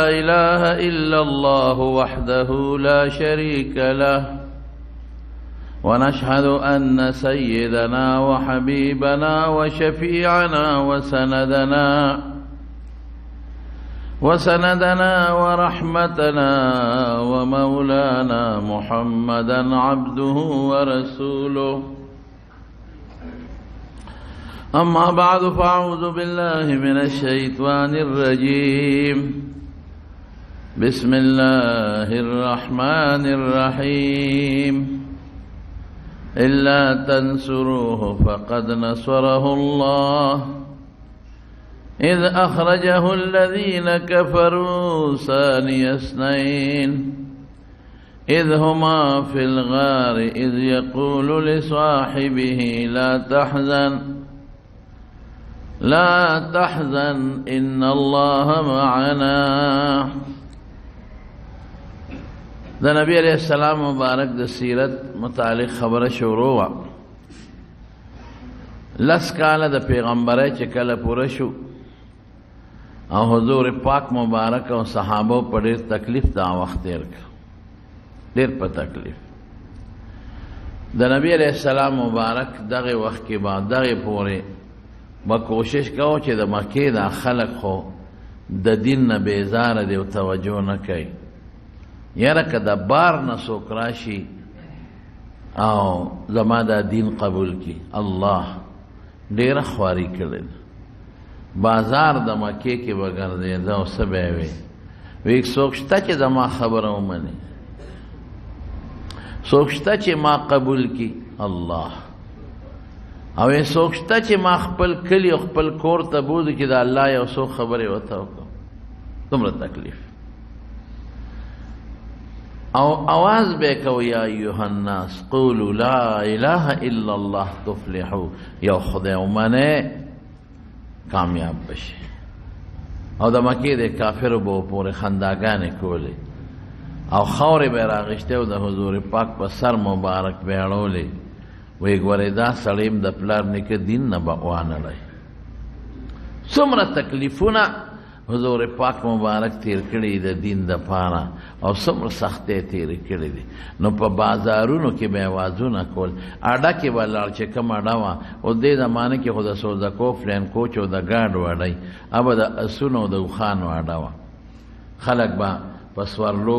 إله إلا الله وحده لا شريك له، ونشهد أن سيدنا وحبيبنا وشفيعنا وسندنا ورحمتنا ومولانا محمدا عبده ورسوله. أما بعد، فأعوذ بالله من الشيطان الرجيم. بسم الله الرحمن الرحيم. إلا تنصروه فقد نصره الله إذ أخرجه الذين كفروا ثاني اثنين إذ هما في الغار إذ يقول لصاحبه لا تحزن إن الله معنا. د نبی علیہ السلام مبارک د سیرت متعلق خبره شروع وه. لس کاله د پیغمبرۍ چې کله پوره شو او حضور پاک مبارک او صحابو په ډېر تکلیف دا وخت تېر کړ، ډېر په تکلیف. د نبی علیہ السلام مبارک دغه وخت کې به دغې پورې به کوشش کوو چې د مکې دا خلک خو د دین نه بېزاره دی او توجه نه کوي. یاره که د بار نه څوک راشي او زما دا دین قبول کړي، الله ډېره خواري کړې ده. بازار د مکې کې به ګرځېده او څه به یې وی، وی څوک شته چې زما خبره ومني، څوک شته چې ما قبول کړي، الله. او یې څوک شته چې ما خپل کلي او خپل کور ته بوځي چې د الله یو څو خبرې ورته وکړم. دومره تکلیف. او آواز به کو، یا ایها الناس قولوا لا اله الا الله تفلحوا. یو خدای ومنه کامیاب بشي. او د مکې د کافرو به پورې خنداګانې کولې او خاورې به یې راغېستې او د حضور پاک په سر مبارک به یې اړولې. وایي ګورې دا سړی هم د پلار نیکه دین نه به وانړی. څومره تکلیفونه حضور پاک مبارک تیر کړي د دین د پاره او څومره سختۍ تېرې کړې دي. نو په بازارونو کې به اوازونه کول، اډه کې به لاړ چې کوم اډه وه. او دې زمانه کې خو د سوزکو فلین کوچ او د ګاډو اډه وي، به د اسونو او د اوښانو اډه وه. خلک به په سورلو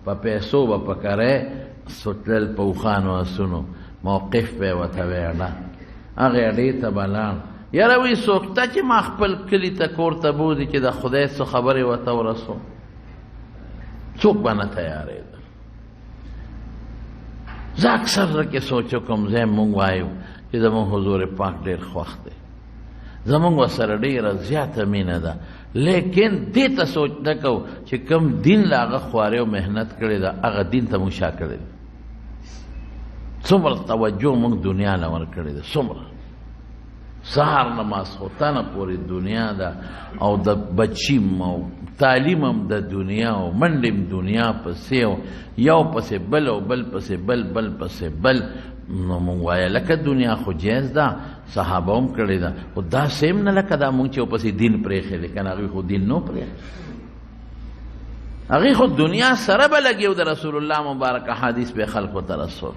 په پیسو به په کرۍ سوتلل په اوښانو اسونو، موقف به یې ورته وی اډه. هغې اډې ته به لاړ. یاره وایي څوک ته چې ما خپل کلي ته کور ته بوځي چې د خدای څه خبرې ورته ورسوم، څوک به نه تیارېدل. زه اکثر زړه کې سوچ وکړم، زه مونږ وایو چې زموږ حضور پاک ډېر خوښ دی، زموږ ورسره ډېره زیاته مینه ده، لیکن دې ته سوچ نه کوو چې کوم دین له هغه خوارۍ او محنت کړې ده، هغه دین ته مونږ شا کړې ده. څومره توجه مونږ دنیا له ورکړې ده، څومره سهار نه ماسخوتنه پورې دنیا ده او د بچیم او تعلیم هم د دنیا او منډې هم دنیا پسې او یو پسې بل او بل پسې بل بل پسې بل. نو مونږ وایه لکه دنیا خو جایز ده، صحابه هم کړې ده، خو داسې هم نه لکه دا مونږ چې ورپسې دین پرېښی دی. که نه هغوی خو دین نه پرېښی، هغوی خو دنیا سره به لګي او د رسول الله مبارک احادیث به خلکو ته رسول.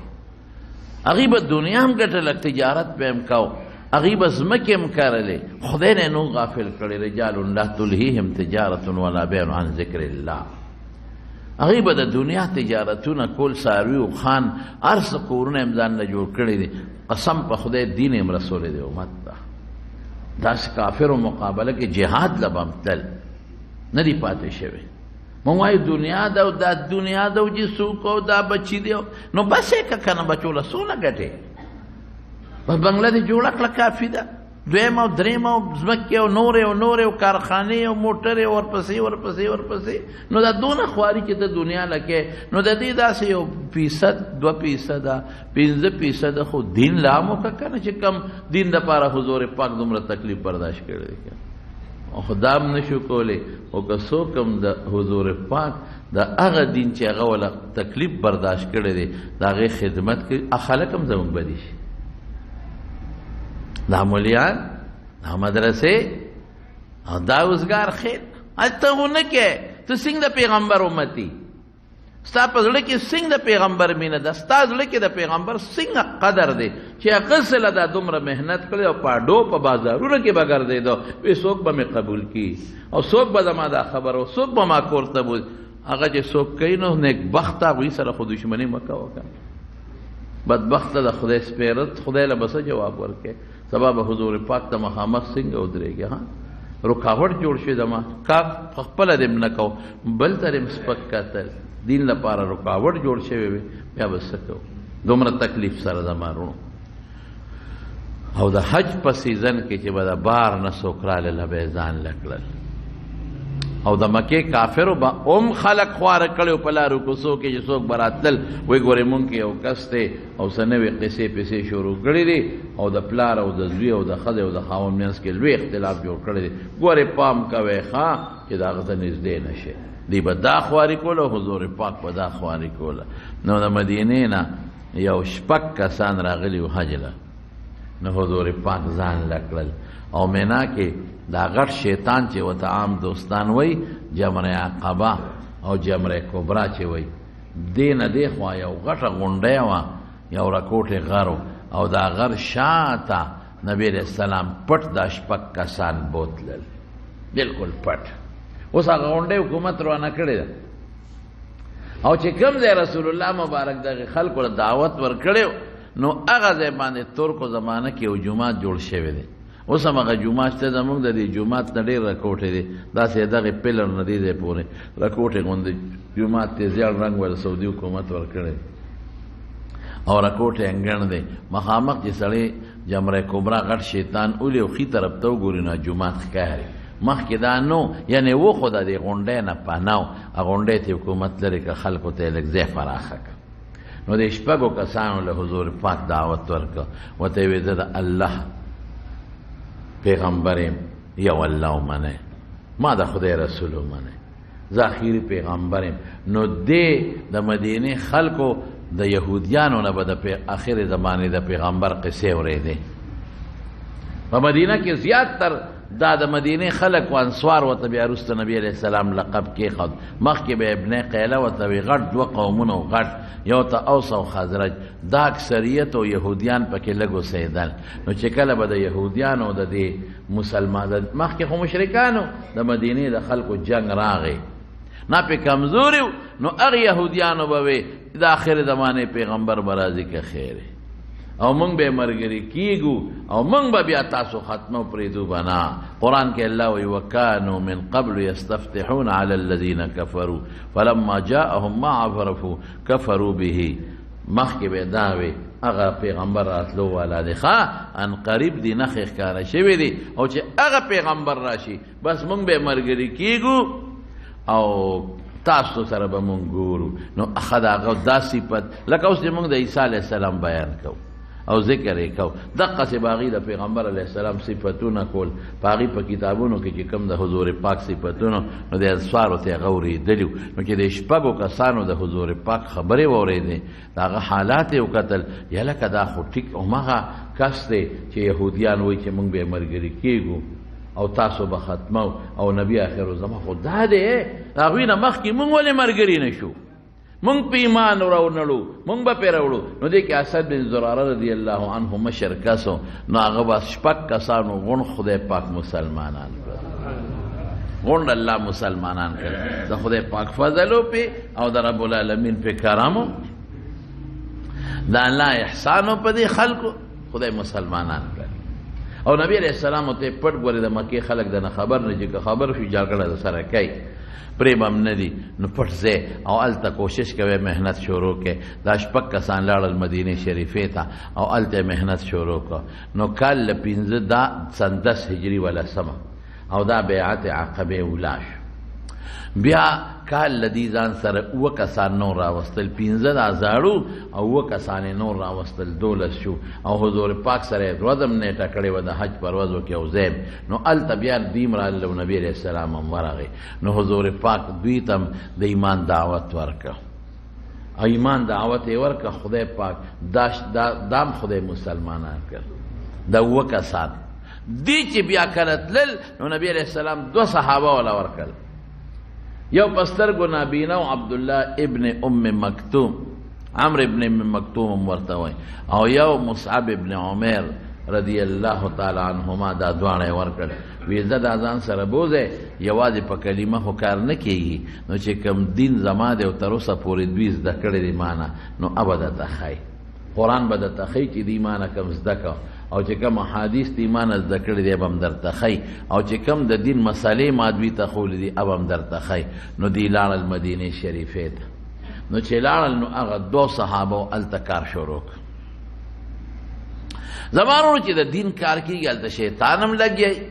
هغوی به دنیا هم ګټله، تجارت به هم کاوه، هغوی به ځمکې هم کرلې. خدای نه نو غافل کړي، رجال لا تلهیهم تجارة ولا بیع عن ذکر الله. هغوی به د دنیا تجارتونه کول، څاروي اوښان هر څه کورونه یې هم ځان له جوړ کړي دي. قسم په خدای دین یې هم رسولی دی امت ته. داسې کافرو مقابله کې جهاد له به هم تلل، نه دي پاتې شوی. مونږ وایو دنیا ده او دا دنیا ده او چې څوک او دا بچي دی، نو بس یې که نه بچو له څونه ګټې، بس بنګله دې جوړه کړه کافي ده. دویم او دریم او ځمکې او نورې او نورې او کارخانې او موټرې او ورپسې ورپسې ورپسې. نو دا دونه خواري چې ته دنیا لکې، نو د دې داسې 1%، 2%، 5% خو دین لا هم وکړه که نه، چې کم دین دپاره حضور پاک دومره تکلیف برداشت کړی دی. او خو دا هم نه شو کولی. خو که څوک هم د حضور پاک د هغه دین چې هغه وله تکلیف برداشت کړی دی د هغې خدمت کوي، خلک هم زموږ بدي شي. دا مولیان، دا مدرسې او دا اوزګار خیر هلته خو نه کې، ته څنګه د پیغمبر امتي؟ ستا په زړه کې څنګه د پیغمبر مینه ده؟ ستا زړه کې د پیغمبر څنګه قدر دی چې هغه سره دا دومره محنت کړی او په اډو په بازارونو کې به ګرځېده، وی څوک به مې قبول کړي او څوک به زما دا خبره او څوک به ما کور ته بوځي؟ هغه چې څوک کوي نو نېکبخته هغوی سره خو دښمني مه کوه که بدبخته د خدای سپېرت، خدای له به څه جواب ورکړې؟ سبا به حضور پاک ته مخامخ څنګه ودرېږي؟ ها رکاوټ جوړ شوی زما کار خپله دې هم نه کوو، بل ته دې هم سپک کتل، دین لپاره رکاوټ جوړ شوی وي، بیا به څه کوو؟ دومره تکلیف سره زما وروڼو. او د حج په سیزن کې چې به د بار نه څوک رالله به یې ځان له کړل، او د مکې کافرو به هم خلک خواره کړي وو په لارو کوڅو کې چې څوک به راتلل، وایي ګورې مونږ کې یو کس دی او څه نوې قصې پسې شروع کړې دي، او د پلار او د زوی او د ښځې او د خاوند منځ کې لوی اختلاف جوړ کړی دی، ګورې پام کوئ ښه چې د هغه ته نږدې نه شئ. دوی به دا خواري کوله، حضور پاک به دا خواري کوله. نو د مدینې نه یو شپږ کسان راغلي وو حج له، نو حضور پاک ځان له کړل. او مینا کې دا غټ شیطان چې ورته عام دوستان وایي، جمره عقبه او جمره کبرا چې وایي، دې نه دې خوا یو غټه غونډۍ وه، یو رکوټې غر و، او دا غر شاته نبی علیه السلام پټ دا شپږ کسان بوتلل، بالکل پټ. اوس هغه غونډۍ حکومت روانه کړې ده، او چې کوم ځای رسول الله مبارک دغې خلکو له دعوت ورکړی نو هغه ځای باندې ترکو زمانه کې یو جومات جوړ شوی دی. اوس هم هغه جومات شته، زموږ د دې جومات نه ډېر رکوټی دی، داسې دغې پلر نه دې ځای پورې رکوټی غوندې جومات دی، زیړ رنګ ول سعودي حکومت ورکړی او رکوټی انګڼ دی. مخامخ چې سړی جمره کبرا غټ شیطان ولي او ښي طرف ته وګوري نو جومات ښکاري. مخکې دا نو یعنې و خو د دې غونډۍ نه پناه و، هغه غونډۍ ته حکومت لرې که خلکو ته یې لږ ځای فراخه کړه. نو دې شپږو کسانو له حضور پاک دعوت ورکړ، ورته یې ویل زه د الله پیغمبر یم، یو الله ومنئ، ما د خدای رسول ومنئ، زه اخیري پیغمبر یم. نو دې د مدینې خلکو د یهودیانو نه به د اخرې زمانې د پیغمبر قصې اورېدې. په مدینه کې زیات تر دا د مدینې خلک و انصار ورته بیا وروسته نبی علیه السلام لقب کېښود. مخکې به ابن قیله ورته وي، غټ دوه قومونه و، غټ یو ته اوس او خزرج، دا اکثریت او یهودیان پکې لږ اوسېدل. نو چې کله به د یهودیانو د دې مسلمان مخکې خو مشرکانو د مدینې د خلکو جنګ راغی، نه پې کمزوري و، نو هغه یهودیانو به وي د آخر زمانې پیغمبر به راځي که خیر، او مونږ به مرګري کیږو او مونږ به بیا تاسو ختمو پرېږدو به نه. قرآن کې الله وایي وکانو من قبل یستفتحون علی الذین کفروا فلما جاءهم ما عرفوا کفروا به. مخکې به دا وي هغه پیغمبر راتلو والا دی، ښه ان قریب دي، نښې ښکاره شوې دي، او چې هغه پیغمبر راشي بس مونږ به مرګري کیږو او تاسو سره به مونږ ګورو. نو ښه د هغه دا صفت لکه اوس چې مونږ د عیسی علیه السلام بیان کوو او ذکر یې کوو، دقسې به هغوی د پیغمبر علیه السلام صفتونه کول. په هغوی په کتابونو کې چې کوم د حضور پاک صفتونو، نو د انصارو ته هغه اورېدلي وو. نو چې د شپږو کسانو د حضور پاک خبرې واورېدې، د هغه حالات یې وکتل، یا لکه دا خو ټیک هماغه کس دی چې یهودیان وایي چې مونږ به یې ملګري کېږو او تاسو به ختمو، او نبی آخر الزمان خو دا دی، د هغوی نه مخکې مونږ ولې ملګري نه شو، مونږ په ایمان راونړو، مونږ به پرې راوړو. نو دې کې اسد بن زراره رضی الله عنه مشر کس و، نو هغه به شپږ کسانو غونډ خدای پاک مسلمانان کړل، غونډ الله مسلمانان کړل، د خدای پاک فضل پې او د رب العالمین پې کرم، د الله احسان په دې خلکو خدای مسلمانان کړل. او نبی علیه السلام ته پټ ګورې د مکې خلک د نه خبر نه، چې که خبر شي جګړه د سره کوي، پرې به هم نه دي، نو پټ ځای او هلته کوشش کوي محنت شروع کړي. دا شپږ کسان لاړل مدینې شریفې ته او هلته یې محنت شروع کړ. نو کال له پنځه دا سن 10 هجري ولا سمه، او دا بیعت عقبې ولا شو. بیا کال له دې ځان سره اووه کسان نور راوستل، 5 دا زاړو او 7 کسان یې نور راوستل، 12 شو. او حضور پاک سره یې ورځ هم نېټه کړې وه د حج په ورځو کې او ځای. نو هلته بیا دوی هم راغلل او نبي علیه السلام هم ورغی. نو حضور پاک دوی ته هم د ایمان دعوت ورکړ، او ایمان دعوت یې ورکړ. خدای پاک دا هم خدای مسلمانان کړل، دا 7 کسان دي چې بیا کله تلل. نو نبي علیه السلام 2 صحابه وله ورکړل، یو په سترګو نابینا و عبدالله ابن ام مکتوم، عمرو ابن ام مکتوم هم ورته وایي، او یو مصعب ابن عمر رضی الله تعالی عنهما، دا دواړه یې ورکړل. وی زه دا ځان سره بوځئ، یوازې په کلمه خو کار نه کېږي، نو چې کوم دین زما دی او تر اوسه پورې دوی زده کړی دی ما نه، نو ابه درته ښایي، قرآن به درته ښایي چې دوی ما نه کوم زده کړه، او چې کوم احادیث دوی ما نه زده کړي دی به هم درته ښایي، او چې کوم د دین مسئلې ما دوی ته ښولې دي به هم درته ښایي. نو دوی لاړل مدینې شریفې ته. نو چې لاړل نو هغه دوو صحابو هلته کار شروع کړ. زما وروڼو چې د دین کار کېږي هلته شیطان هم لګیایي.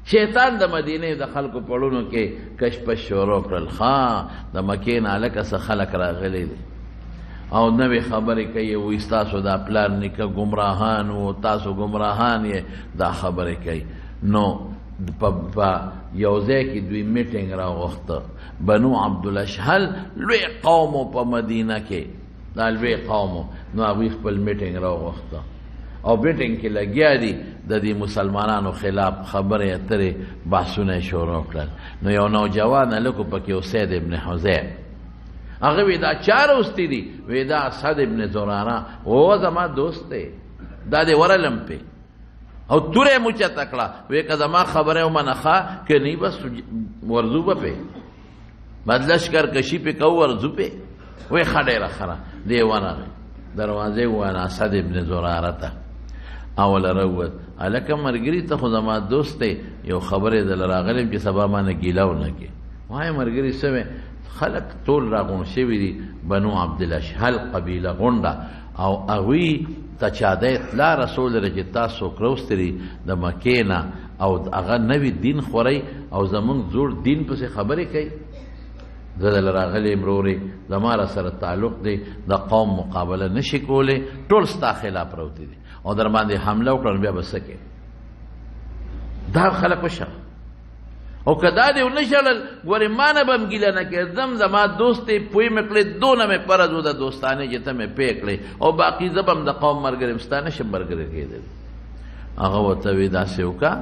شیطان د مدینې د خلکو پړونو کې کشپش شروع کړل. ښه د مکې نه هلکه څه خلک راغلي دي او نوې خبرې کوي، وایي ستاسو دا پلار نیکه ګمراهان وو، تاسو ګمراهان یې، دا خبرې کوي. نو په یو ځای کې دوی میټینګ راغوښته، بنو عبدالاشهل لوی قوم و په مدینه کې، دا لوی قوم و. نو هغوی خپل میټینګ راغوښته او میټینګ کې لګیا دي د دې مسلمانانو خلاف خبرې اترې بحثونه یې شروع کړل. نو یو نوجوان هلک و پکې اسید ابن حضیر، هغه وی دا چا راوستي دي؟ وی دا اسد ابن زراره، او زما دوست دی، دا دې ورلم پې، او توره یې موچته کړه. وی که زما خبره ومنه ښه، که نه بس ورځو به پې، بس لشکر کشي پې کوو ورځو پې. وی ښه ډېره ښه ده. دی ورغی دروازې وویل اسد ابن زراره ته، او له راووت، هلکه ملګري ته خو زما دوست دی، یو خبرې درله راغلی یم چې سبا ما نه ګیله ونه کړې. وایه ملګري څه وایې؟ خلک ټول راغونډ شوي دي، بنو عبدالاشهل قبیله غونډه، او هغوی ته چا د اطلاع رسولې ده چې تاسو څوک راوستي دي د مکې نه، او هغه نوی دین خورئ او زموږ زوړ دین پسې خبرې کوي. زه دله راغلی یم ورورې، زما را سره تعلق دی، د قوم مقابله نه شي کولی، ټول ستا خلاف راوتي دي او در باندې حمله وکړه، نو بیا به څه کوې؟ دا خلک وشړه، او که دا دې ونه شړل ګورې ما نه به هم ګیله نه کوې، ځم زما دوست دی، پوی مې کړې، دونه مې فرض و د دوستانې چې ته مې پوه کړې، او باقي زه به هم د قوم ملګری یم، ستا نه شم ملګری کېدلی. هغه ورته وایي داسې وکړه،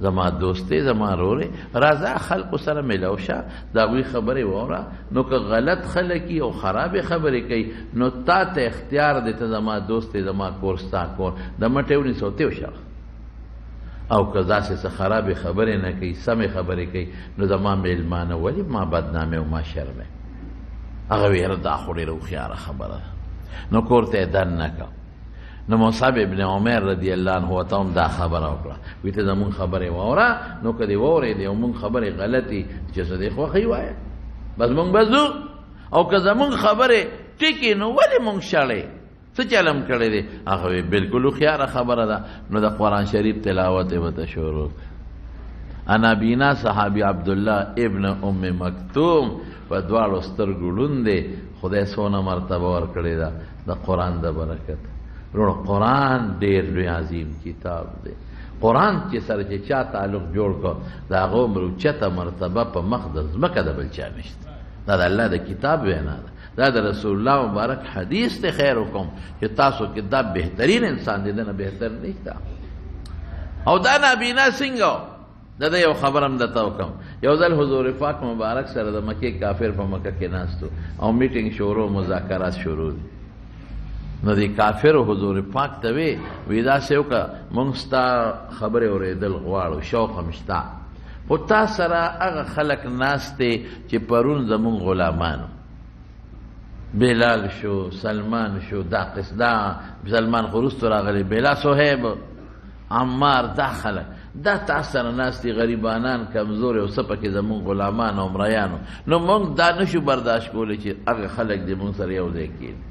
زما دوست دی، زما ورور دی، راځه خلکو سره میلاو شه، د هغوی خبرې واوره، نو که غلط خلک یي او خرابې خبرې کوي نو تا ته اختیار دی، ته زما دوست دی، زما کور ستا کور، د مټې ونیسه او ته وشړه. او که داسې څه خرابې خبرې نه کوي، سمې خبرې کوي، نو زما مېلمانه ولې ما بدنامې او ما شرمې؟ هغه ویل یاره دا خو ډېره هوښیاره خبره ده. نو کور ته یې دننه کړه. نو مصعب ابن عمر رضی الله عنه ورته هم دا خبره وکړه، وی ته زمونږ خبرې واوره، نو که دې واورېدې او مونږ خبرې غلطې چې څه دې خوښي وایه، بس مونږ به ځو، او که زمونږ خبرې ټیکې نو ولې مونږ شړې، څه چلم کړی دی؟ هغه وی بالکل هوښیاره خبره ده. نو د قرآن شریف تلاوت یې ورته شروع کړ. انا بینا صحابي عبدالله ابن ام مکتوم په دواړو سترګو ړوند دی، خدای څونه مرتبه ورکړې ده د قرآن د برکت. وروڼو قرآن ډېر لوی عظیم کتاب دی. قرآن چې سره چې چا تعلق جوړ کړ د هغه عمر اوچته مرتبه په مخ د ځمکه د بل چا نشته. دا د الله د کتاب وینا ده، دا د رسول الله مبارک حدیث دی. خیر وکړم چې تاسو کې دا بهترین انسان دی، دنه بهتر نشته. او دا نابینا څنګه و؟ د ده یو خبر هم درته وکړم. یو ځل حضور پاک مبارک سره د مکې کافر په مکه کې ناست و او میټینګ شروع، مذاکرات شروع دي. نو دې کافر حضور پاک ته وی، وی داسې وکړه، موږ ستا خبرې اورېدل غواړو، شوق هم شته، خو تا سره هغه خلک ناست دی چې پرون زموږ غلامانو، بلال شو، سلمان شو، دا قص دا سلمان خو وروسته راغلی، بلال، صهیب، عمار، دا خلک دا تا سره ناست دي، غریبانان، کمزوري او څه پکې زموږ غلامان او مریانو، نو موږ دا نشو برداشت کولی چې هغه خلک دې موږ سره یو ځای کښېني.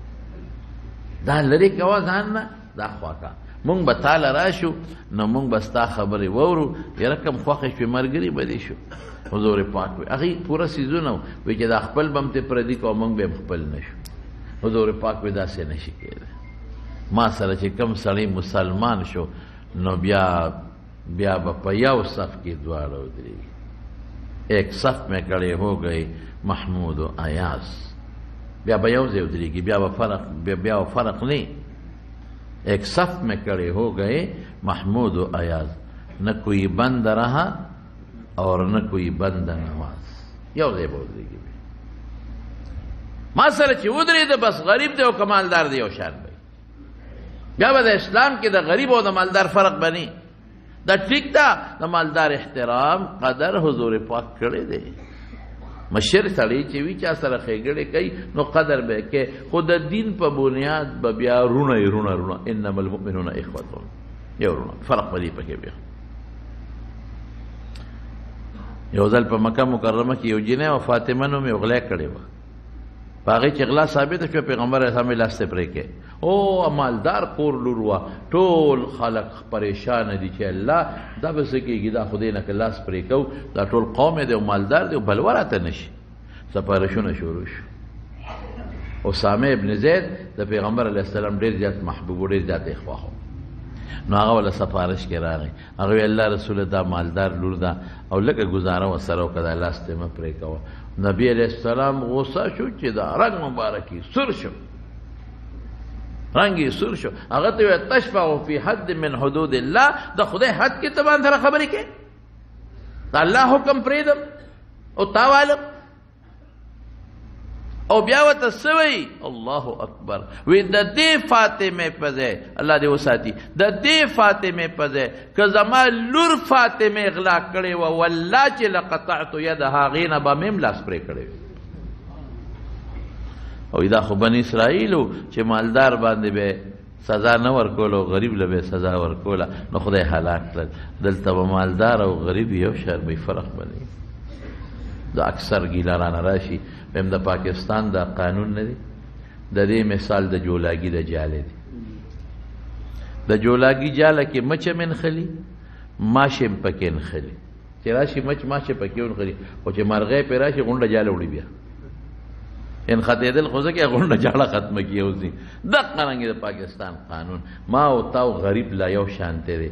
دا لرې کوه ځان نه، دا خوا کا، موږ به تاله راشو، نو موږ به ستا خبرې واورو، یاره کوم خوښې شوې ملګري به دې شو. حضور پاک وی هغې پوره څیزونه وی چې دا خپل به هم ترې پردي کړو، موږ به هم خپل نه شو. حضور پاک وی داسې نه شي کېدی، ما سره چې کوم سړی مسلمان شو نو بیا به په یو صف کې دواړه ودرېږي. ایک صف مې کړی هو گئی محمود و ایاز، بیا به یو ځای ودرېږي، بیا به فرق نه. ایک صف میں کڑے ہو گئے محمود و ایاز، نہ کوئی بند رہا اور نہ کوئی بند نواز. یو ځای به ودرېږي. ما سره چې ودرېده بس غریب دی او که مالدار دی یو شان به. بیا به د اسلام کې د غریب او د مالدار فرق به نه. دا ټیک ده، د مالدار احترام قدر حضور پاک کړی دی. مشر سړی چې وي چا سره ښېګړې کوي نو قدر به یې کوي، خو د دین په بنیاد به بیا روڼه یې روڼه روڼه. انما المؤمنون اخوتون، یو روڼه فرق به دی پکې. بیا یو ځل په مکه مکرمه کې یو جینۍ وه، فاطمه نوم یې، غلا کړې وه. په هغې چې غلا ثابته شوه، پیغمبر علیه السلام یې لاس ته پرې کړی. او مالدار کور لور وه، ټول خلک پریشانه دي چې الله دا به څه کېږي، دا خو دې نه که لاس پرې کوو دا ټول قوم یې دی او مالدار دی او بلوه راته نه شي. سفارشونه شروع شو. اسامه ابن زید د پیغمبر علیه السلام ډېر زیات محبوب و، ډېر زیات یې خوښ و. نو هغه وله سفارش کې راغی، هغه ویل الله رسوله دا مالدار لور ده او لږه ګزاره ورسره وکړه، دا لاس ته مه پرې کوه. نبی علیه السلام غوسه شو چې دا رنګ مبارک یې سور شو، رنګ یې سور شو. هغه ته ویل تشفع فی حد من حدود الله، د خدای حد کې ته باندې سره خبرې کوې، د الله حکم پرېږدم او تا والم. او بیا ورته څه وایي؟ الله اکبر. وی د دې فاطمې په ځای، الله دې وساتي، د دې فاطمې په ځای که زما لور فاطمې غلا کړې وه، والله چې لقطعت یدها، هغې نه به مې هم لاس پرې کړی وي. او دا خو بني اسرائیل چې مالدار باندې به سزا نه ورکوله او غریب له به سزا ورکوله، نو خدای هلاک کړل. دلته به مالدار او غریب یو شان به، فرق به نه. دا اکثر ګیله رانه راشي، وایم د پاکستان دا قانون نه دی، د دې مثال د جولاګي د جالې دی. د جولاګي جاله کې مچ هم نښلي، ماشې هم پکې نښلي. چې راشي مچ ماشې پکې ونښلي، خو چې مرغۍ پرې راشي غونډه جاله وړي، بیا انختېدل خو ځکه غونډه جاله ختمه کړي اوسي. دقه رنګې د پاکستان قانون ما او تا او غریب لا یو شانتی دی،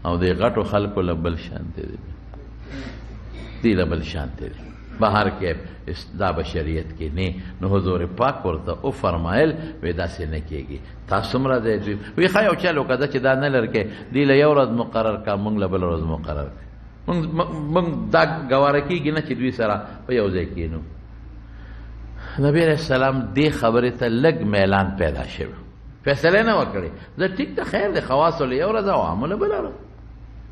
او د غټو خلکو له بل شانتی دی، دې له بل شانتی دی. بهر کې دا بشریت کې نه. نو حضور پاک ورته وفرمایل وی داسې نه کېږي، تاسو هم راځئ. دوی وی ښه یو چل وکړه چې دا نه لرکې، دې له یو ورځ مقرر کا، موږ له بل ورځ مقرر کړه، موږ دا ګواره کېږي نه چې دوی سره په یو ځای کښېنو. نبی علیه السلام دې خبرې ته لږ میلان پیدا شوی، فیصله نه وه کړې. زه ټیک ده، خیر دی، خواصو له یو ورځ او عامو له بله ورځ.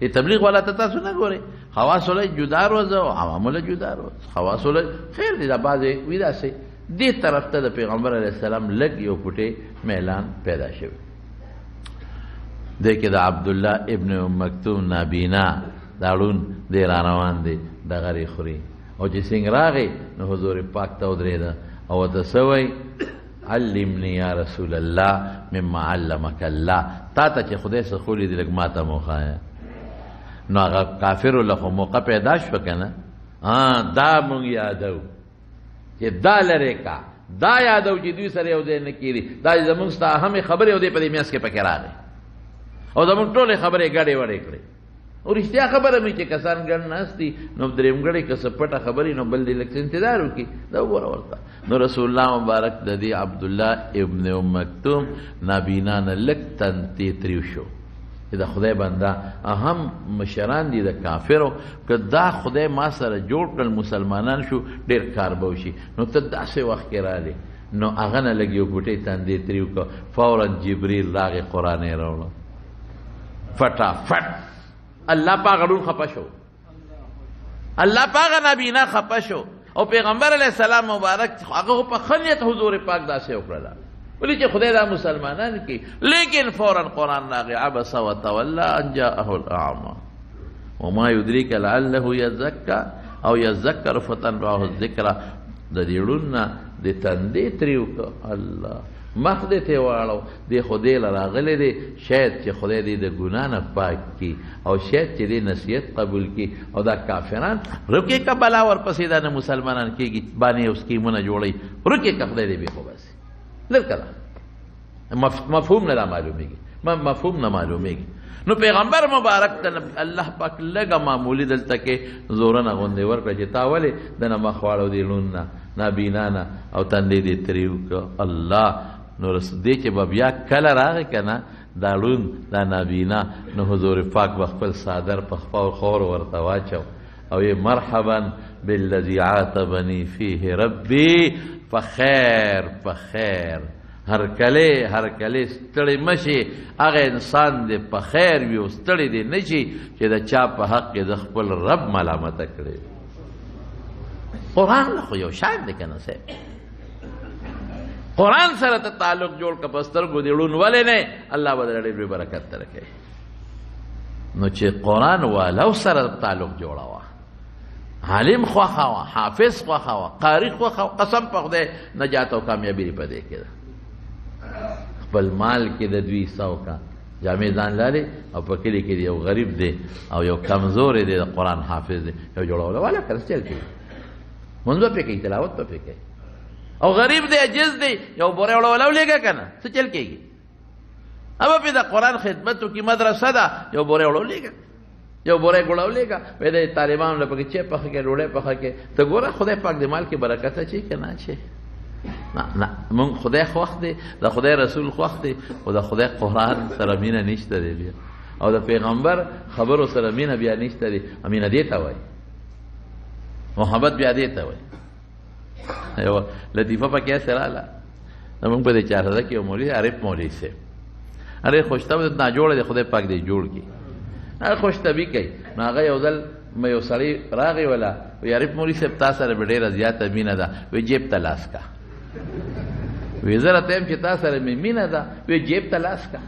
دې تبلیغ والا ته تاسو نه ګورئ، خواصو له جدا ورځ او عوامو له جدا ورځ، خواصو له خیر دی، دا بعضې وي داسې. دې طرف ته د پیغمبر علیه السلام لږ یو پټې میلان پیدا شوی. دې کې د عبدالله ابن ام مکتوم نابینا دا ړوند دی را روان دی، ډغرې خوري، او چې څنګه راغی نو حضور پاک ته ودرېده او ورته څه وایي؟ علمني یا رسول الله مما علمک الله، تا ته چې خدای څه ښولي دي لږ ما ته مو وښایه. نو هغه کافرو له خو موقع پیدا شوه که نه، دا مونږ یادو چې دا لرې کا، دا یادو چې دوی سره یو ځای نه کېږي، دا چې زمونږ ستا اهمې خبرې او دی په دې میاس کې پکې راغی او زمونږ ټولې خبرې ګډې وډې کړې. او رښتیا خبره مې چې کسان ګڼ ناست دي نو درېیمګړی که څه پټه خبرې نو بل دې لږ څه انتظار وکړي، دا وګوره ورته. نو رسول الله مبارک د دې عبدالله ابن ام مکتوم نابینا نه لږ تنتې تریو شو چې د خدای بنده اهم مشران دي د کافرو، که دا خدای ما سره جوړ کړل مسلمانان شو ډېر کار به وشي، نو ته داسې وخت کې راغلې. نو هغه نه لږ یو بوټی تندې تریو کړ، فورا جبریل راغی قرآن یې راوړه فټافټ. الله پاک ړوند خپه شو، الله پاک نابینا خپه شو، او پیغمبر علیه السلام مبارک هغه خو په ښه نیت حضور پاک داسې وکړله، ولې چې خدای دا مسلمانان کی. لیکن فورا قرآن راغی، عبس وتولى ان جاءه الاعمى وما يدريك لعله يزكى او يذكر فتنفعه الذكرى. د دې ړوند نه د تندې ترې وکړه، الله مخ دې ترې واړو، دې خو دې له راغلی دی، شاید چې خدای دې د ګناه نه پاک کړي او شاید چې دې نصیحت قبول کړي. او دا کافران رکې که بلا ورپسې دا نه مسلمانان کېږي، باندې یو سکیمونه جوړوي، رکې که خدای دې بې خو باسي. لر که دا مفهوم نه را معلومېږي، مفهوم نه معلومېږي. نو پیغمبر مبارک ته الله پاک لږه معمولي دلته کې زورنه غوندې ورکړه چې تا ولې د نه مخ واړو دې ړوند نه نابینا نه او تندې دې ترې وکړه. الله نو دې چې به بیا کله راغی که نه دا ړوند دا نابینا، نو حضور پاک به خپل څادر په خپل خور ورته واچو او یې مرحبا بالذي عاتبني فيه ربي. په خیر په خیر، هرکلی هرکلی، ستړی مه شي. هغه انسان دې په خیر وي او ستړی دې نه شي چې د چا په حق کې د خپل رب ملامته کړي. قرآن خو یو شان دی که نه صاحب؟ قرآن سره ته تعلق جوړ که، په سترګو دې ړوند ولې نه، الله به درله ډېر لوی برکت درکوي. نو چې قرآن والو سره تعلق جوړوه، عالم خوښوه، حافظ خوښوه، قاري خوښوه، قسم په خدای نجات او کامیابي دې په دې کې ده. خپل مال کې د دوی حصه وکړه، جامې ځان لارې او په کلي کې یو غریب دی او یو کمزوری دی، د قرآن حافظ دی، یو جوړوله والا که نه چل کوي، مونځ به پرې کوي، تلاوت به پرې کوي. او غریب دی، عاجز دی، یو بوری وړوله ولېږه که نه، څه چل کېږي؟ هغه پرې د قرآن خدمت وکړي، مدرسه ده، یو بوری وړولېږه، یو بوری ګوړه ولېږه، وایي د طالبانو له پکې چای پخه کړې، ډوډۍ پخه کړې. ته ګوره خدای پاک دې مال کې برکت اچوي که نه اچوي؟ نه نه، مونږ خدای خوښ دی، د خدای رسول خوښ دی، خو د خدای قرآن سره مینه نشته دی بیا، او د پیغمبر خبرو سره مینه بیا نشته دی. مینه دې ته وایي، محبت بیا دې ته وایي. یوه لطیفه پکې هسې راله، زموږ په دې چارسده کې یو مولوي، عارف مولوي صاحب، ارې خوشطبع دی، ناجوړه دی، خدای پاک دې جوړ کړي، هغه خوشطبعي کوي. نو هغه یو ځل مې یو سړی راغی ولا، وایي عارف مولوي صاحب تا سره به ډېره زیاته مینه ده. وایي جیب ته لاس کا. وایي زه راته یم چې تا سره مې مینه ده. وایي جیب ته لاس کا.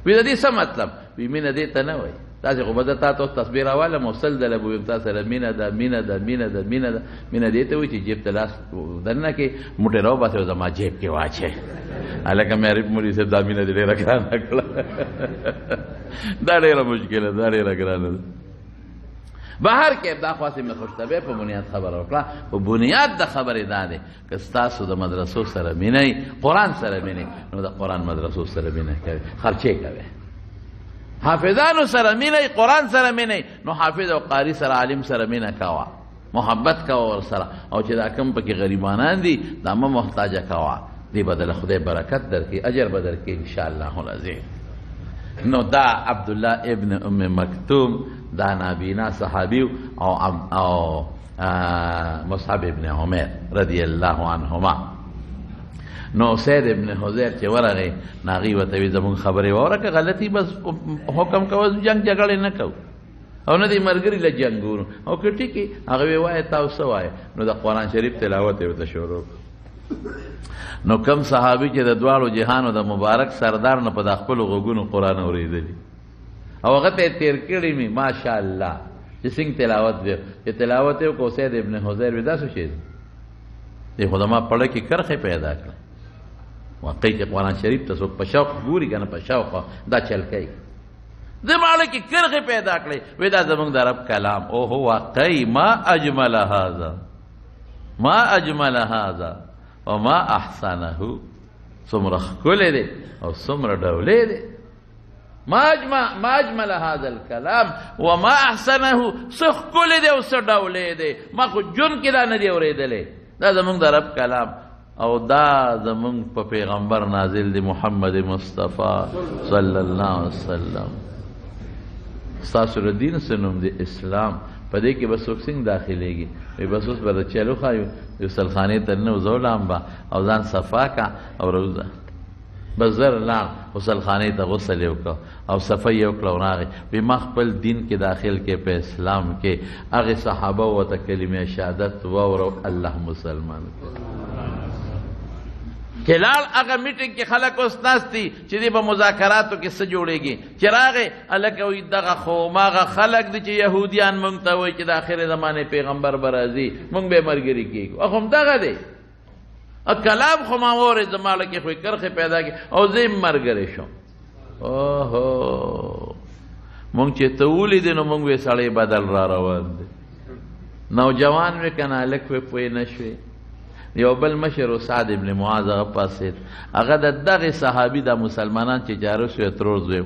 وایي د دې څه مطلب؟ وایي مینه دې ته نه وایي، تاسې خو به زه تا ته اوس تسبیح راوالم او سل ځله به ووایم تا سره مینه ده، مینه ده، مینه ده، مینه ده. مینه دې ته وایي چې جیب ته لاس دننه کړې، موټی راوباسې او زما جیب کې واچوې. هلکه مې عارف مولوي صاحب دا مینه دې ډېره ګرانه کړه، دا ډېره مشکله ده، دا ډېره ګرانه ده. بهر کې دا خو هسې مې خوشطبعي په بنیاد خبره وکړه، په بنیاد د خبرې دا دی که ستاسو د مدرسو سره مینه وي، قرآن سره مینه وي، نو د قرآن مدرسو سره مینه کوي، خرچې کوي. حافظانو سره مینه وي، قرآن سره مینه وي، نو حافظ او قاري سره، عالم سره مینه کوه، محبت کوه ورسره. او چې دا کوم پکې غریبانان دي، دا مه محتاجه کوه، دې به د خدای برکت درکړي، اجر به درکړي ان شاء الله العظیم. نو دا عبدالله ابن ام مکتوم دا نابینا صحابي او مصعب ابن عمر رضی الله عنهما. نو سید ابن حضیر چې ورغی، نو هغوی ورته وایي زموږ خبرې واوره، که غلطي بس حکم کوه، جنګ جګړې نه کوو او نه دې ملګري له جنګونو، او که ټیک یې، هغه وایي وایه تاسو څه وایې. نو د قرآن شریف تلاوت یې ورته شروع کړ. نو کم صحابي چې د دواړو جهانو د مبارک سردار نه په دا خپلو غوږونو قرآن اورېدلی او هغه ته یې تېر کړي مې ماشاءالله چې څنګه تلاوت دی، چې تلاوت یې وکړو، سید ابن حضیر وایي دا څه شی دی؟ دې خو زما پړه کې کرښې پیدا کړه. واقعي چې قرآن شریف ته څوک په شوق ګوري که نه، په شوق دا چل کوي، دې ماړه کې کرښې پیدا کړې، وایي دا زموږ د رب کلام. اوهو واقعي ما اجمل هذا، ما اجمل هذا وما احسنه، څومره ښکلی دی او څومره ډولې دی. ما اجمل هذا الكلام وما احسنه، څه ښکلی دی او څه ډولې دی، ما خو ژوند کې دا نه دی اورېدلی. دا زموږ د رب کلام او دا زموږ په پیغمبر نازل دی محمد مصطفی صلی الله علیه وسلم. ستاسو د دین څه نوم دی؟ اسلام. په دې کې به څوک څنګه داخلېږي؟ وایي بس اوس به د چل وښایو، غسلخانې ته ننوځو لامبه او ځان صفا کا او راوځه. بس زر لاړ غسلخانې ته، غسل یې وکړ او صفا یې وکړه او راغی. وایي ما خپل دین کې داخل کې په اسلام کې. هغې صحابه ورته کلمې شهادت واوره، الله مسلمان کړ. چې لاړ هغه میټینګ کې خلک اوس ناست دي چې دې په مذاکراتو کې څه جوړېږي، چې راغی هلکه وایي دغه خو هماغه خلک دي چې یهودیان موږ ته وایي چې د آخرې زمانې پیغمبر به راځي، موږ به یې ملګري کېږو. هغه همدغه دی، کلام خو ما واورېد، زما له کې خو یې کرښې پیدا کړې او زه یې ملګری شوم. اوهو موږ چې ته ولیدې نو موږ یې سړی بدل را روان دی. نوجوان وې که نه، هلک وې، پوه نه شوې. یو بل مشر سعد ابن معاذ هغه پاڅېد، هغه د دغې صحابي دا مسلمانان چې جارو شوی ترور زوی و،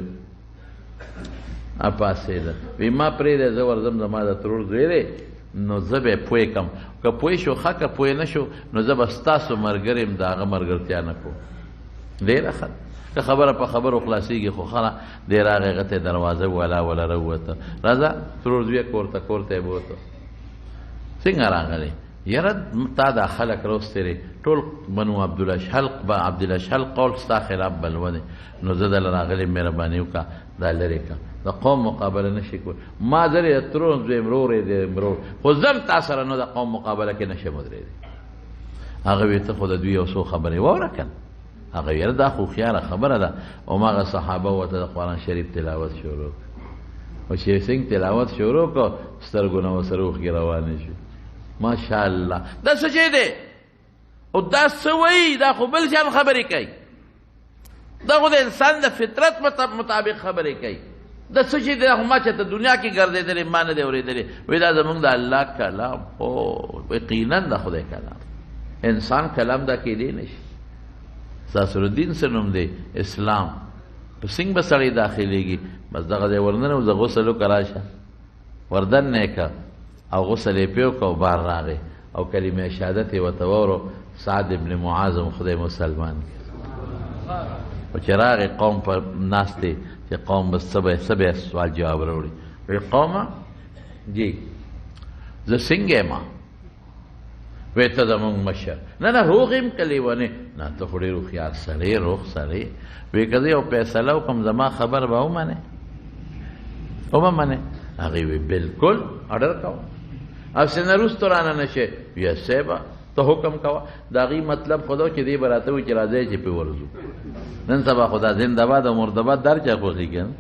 پاڅېده، وایي ما پرېږده زه ورځم، زما د ترور زوی دی، نو زه به یې پوه کړم، که پوه شو ښه، که پوه نه شو نو زه به ستاسو ملګری یم، د هغه ملګرتیا نه کوم. ډېره ښه ده که خبره په خبرو خلاصېږي خو ښه ده. دی راغی، هغه ته یې دروازه ووهله، وله راووته، راځه ترور زویه کور ته، کور ته یې بوته. څنګه راغلی؟ یاره تا دا خلک راوستي دی ټول بنو عبدالاشهل عبدالاشهل قول ستا خلاف بلوه دی، نو زه دله راغلی مهرباني وکړه دا لرې کړه. د قوم مقابله نه شي کولی. ما ځلې د ترور زوی ورور یې دی ورور، خو زه هم تا سره نو د قوم مقابله کې نه شم ودرېدی. هغه وی ته خو د دوی یو څو خبرې واوره که نه. هغه ویل دا خو هوښیاره خبره ده. هماغه صحابه ورته د قرآن شریف تلاوت شروع کړ، او چې څنګه تلاوت شروع کړ سترګو نه ورسره اوښکې روانې شوې. ماشاءالله دا څه شی دی او دا څه وایي؟ دا خو بل شان خبرې کوي، دا خو د انسان د فطرت مطابق خبرې کوي. دا څه شی دی؟ دا خو ما چې ته دنیا کې ګرځېدلې ما نه دی اورېدلی. وایي دا زموږ د الله کلام، خو یقینا د خدای کلام، انسان کلام دا کېدی نه شي. ستاسو د دین څه نوم دی؟ اسلام. په څنګه به سړی داخلېږي؟ بس دغه ځای ورننوځه، غسل وکړه، راشه وردننه یې کړه او غسل یې پرې وکړه او بار راغی او کلمه شهادت یې ورته واورو. سعد ابن معاذ هم خدای مسلمان کړ. او چې راغی قوم پر ناست دی چې قوم به څه به سوال جواب راوړي. وایي قومه جی زه څنګه یم؟ وایي ته زموږ مشر. نه نه روغ یم که لیونی؟ نه ته خو ډېر هوښیار سړی، روغ سړی. وایي که زه یو فیصله وکړم زما خبر به ومنې؟ وبه منې؟ هغې وایي بلکل اډر کوه، هسې نه وروسته رانه نه شې. وایي صاحبه ته حکم کوه. د هغې مطلب خو دا و چې دی به راته وایي چې راځئ چې پرې ورځو. نن سبا خو دا زندهباد او مردهباد در چا خوښېږي که نه،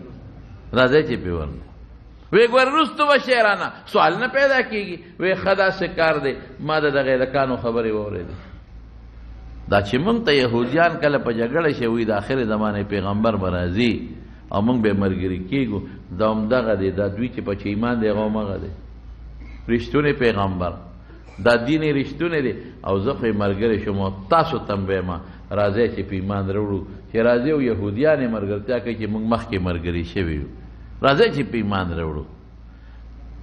راځئ چې پرې ورځو. وی ګور وروستو به شی رانه سوال نه پیدا کېږي. وی ښه داسې کار دی. ما د دغه هلکانو خبرې واورېدې، دا چې موږ ته یهودیان کله په جګړه شي وایي د آخرې زمانې پیغمبر به راځي او موږ به ملګري کېږو، دا همدغه دی، دا دوی چې په چې ایمان دی هغه همغه دی، رښتونی پیغمبر، دا دین یې رښتونی دی او زه خو یې ملګری شوم او تاسو ته هم وایم راځئ چې په ایمان راوړو. چې راځي او یهودیان یې ملګرتیا کوي چې موږ مخکې ملګري شوي یو، راځئ چې په ایمان راوړو.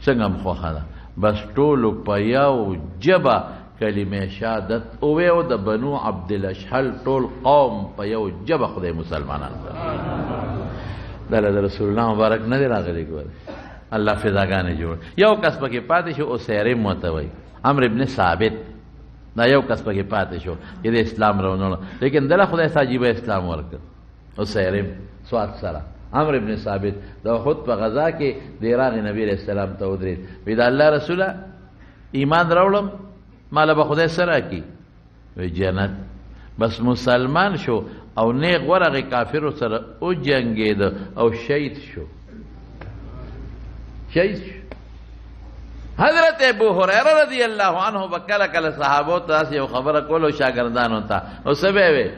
څنګه هم خوښه ده. بس ټولو په یو ژبه کلمه شهادت وویل او د بنو عبدالاشهل ټول قوم په یو ژبه خدای مسلمانان کړل. دا له رسول الله مبارک نه دی راغلی، ګوره الله فضاګانې جوړ. یو کس پکې پاتې شو، اسیرم ورته وایي، عمرو ابن ثابت، دا یو کس پکې پاتې شو چې د اسلام راونړ، لیکن دله خدای څه عجیبه اسلام ورکړ. اسیرم سواد سره عمرو ابن ثابت د احد په غزا کې د راغی نبی علیه السلام ته ودرېد، وایي د الله رسوله ایمان راوړم، ماله به خدای څه راکړي؟ وایي جنت. بس مسلمان شو او نیغ ورغی کافرو سره وجنګېده او شهید شو، شهید شو. حضرت ابو هریره رضی الله عنه به کله کله صحابو ته داسې یو خبره کوله شاګردانو ته، نو څه به یې ویل؟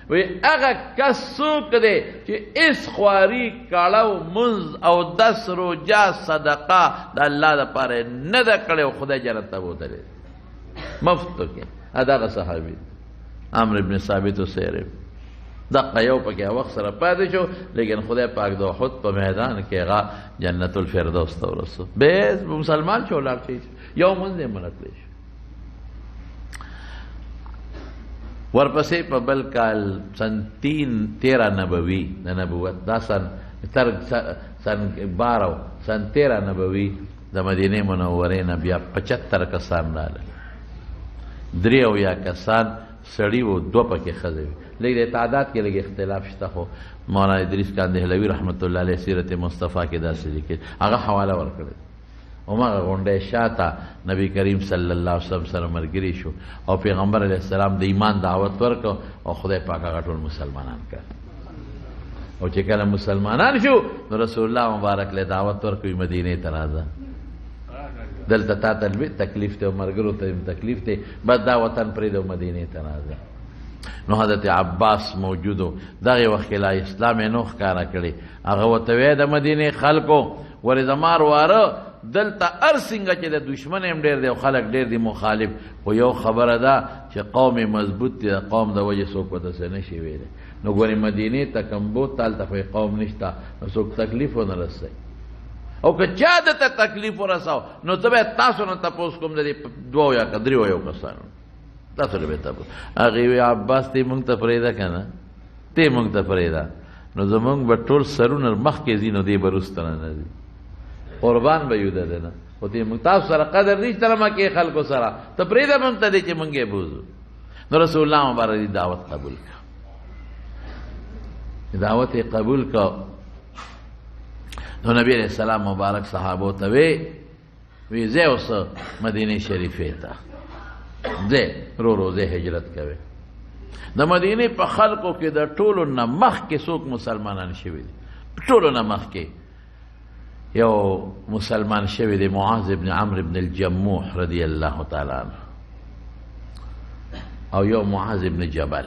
وایي هغه کس څوک دی چې هېڅ خواري کړو مونځ او دس روژه صدقه د الله دپاره یې نه ده کړې او خدای جنت ته بوتلی مفت کې. دغه صحابي عمرو ابن ثابت وسیرم دقه یو پکې وخت سره پاتې شو، لیکن خدای پاک د احد په میدان کې هغه جنت الفردوس ته ورسو، بس مسلمان شو لاړ شي، یو مونځ یې منه کړی شو. ورپسې په بل کال سن 13 نبوي د نبوت، دا سن تر سن 12 سن 13 نبوي د مدینې منورې نه بیا 75 کسان راغلل، 73 کسان سړي وو، 2 پکې ښځې وې. لږ د تعداد کې لږ اختلاف شته، خو مولانا ادریس کاندهلوي رحمت الله علیه سیرت مصطفی کې داسې لیکي، هغه حواله ورکړې. هماغه غونډۍ شاته نبی کریم صلی الله علیه وسلم سره ملګري شو او پیغمبر علیه السلام د ایمان دعوت ورکړ او خدای پاک هغه ټول مسلمانان کړ. او چې کله مسلمانان شو نو رسول الله مبارک له دعوت ورکوي مدینې ته راځه، دلته تا ته لوی تکلیف دی او ملګرو ته هم تکلیف دی، بس دا وطن پرېږده او مدینې ته راځه. نو حضرت عباس موجود و، دغې وخت کې لا اسلام یې نو ښکاره کړی. هغه ورته ویل د مدینې خلکو ولې زما ورواره دلته هر څنګه چې د دښمن هم ډېر دی او خلک ډېر دي مخالف، خو یو خبره ده چې قوم یې مضبوط دی، د قوم د وجې څوک ورته څه نه شي ویلی. نو ګورې مدینې ته کوم بوتله، هلته خو یې قوم نشته، نو څوک تکلیف ونه رسوي، او که چا ده ته تکلیف ورساو نو زه به تاسو نه تپوس کوم د دې دوو یا که دریو یو کسانو تاسو له به تپوس. هغې وی عباس ته یې مونږ ته پرېږده که نه، ته یې مونږ ته پرېږده، نو زمونږ به ټول سرونه مخکې ځي، نو دی به وروسته نه ځي، قربان به یو د ده نه. خو دې موږ تاسو سره قدر نشته مکې خلکو سره، ته پرېږده موږ ته دې چې موږ یې بوځو. نو رسول الله مبارک دې دعوت قبول کړ، دعوت یې قبول کړ. نو نبی علیہ السلام مبارک صحابو ته وی، وی ځئ اوس مدینې شریفې ته، ځئ رو رو ځئ هجرت کوئ. د مدینې په خلکو کې د ټولو نه مخکې څوک مسلمانان شوي دي؟ ټولو نه مخکې یو مسلمان شوی دی، معاذ ابن عمرو ابن الجموح رضی الله تعالی عنه، او یو معاذ ابن جبل.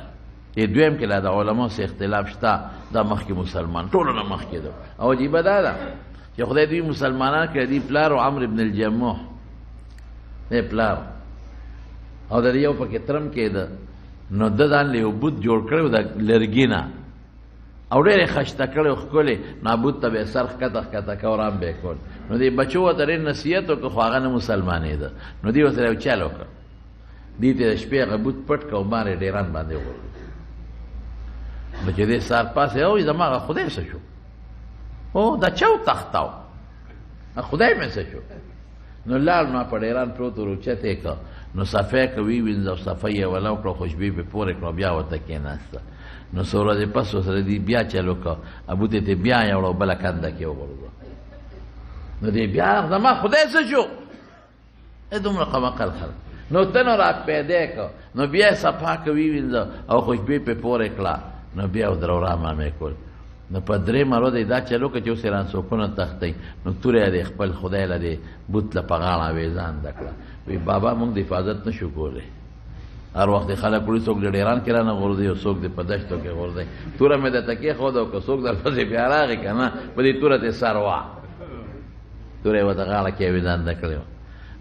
دې دویم کې لا د علماو څه اختلاف شته، دا مخکې مسلمان ټولو نه مخکې دی. او عجیبه دا ده چې خدای دوی مسلمانان کړي، دی پلار او عمرو ابن الجموح دی پلار، او د دې یو پکې ترم کېده. نو ده ځان له یو بت جوړ کړی و د لرګي نه، او ډېر یې خشته کړی و ښکلی. نو بت ته به یې سر ښکته ښکته کوه، رام به یې کول. نو دې بچو ورته ډېر نصیحت وکړ، خو هغه نه مسلمانېده. نو دې ورسره یو چل وکړ، دې ته د شپې هغه بت پټ کړ او مار یې ډېران باندې وغورځول. نو چې دې سهار پاڅېد، وایي زما هغه خدای څه شو؟ او دا چا وتښتاو؟ خدای مې څه شو؟ نو لاړ، نو په ډېران پروت و، روچت یې کړ. نو صفا یې کړه، ویې وینځه او صفا یې وله وکړه، خوشبویي پرې پورې کړه، بیا ورته کېناسته. نو څو ورځې پس ورسره دې بیا چل وکړ، ابوت یې ترې بیا یوړه، بله کنده کې وغورځوه. نو دې بیا زما خدای څه شو؟ ای دومره قمقل خلک. نو ته نو را پیدا کړ، نو بیا یې صفا کړه، ویې وینځه او خوشبویي پرې پورې کړه. نو بیا ودرورا مامې کول. نو په درېیمه ورځ یې دا چل وکړ چې اوس یې رانڅوکونه تښتوي. نو توره یې د خپل خدای له دې بت له په غاړه ویزان ده کړه. وایي بابا موږ د حفاظت نه شو کولی، هر وخت یې خلک وړي، څوک د ډېران کې رانه غورځوي او څوک د په دښتو کې غورځوي. توره مې درته کېښوده او که څوک درپسې بیا راغی که نه، په دې توره ترې سر وه. توره یې ورته غاړه کې ویزان ده کړې وه.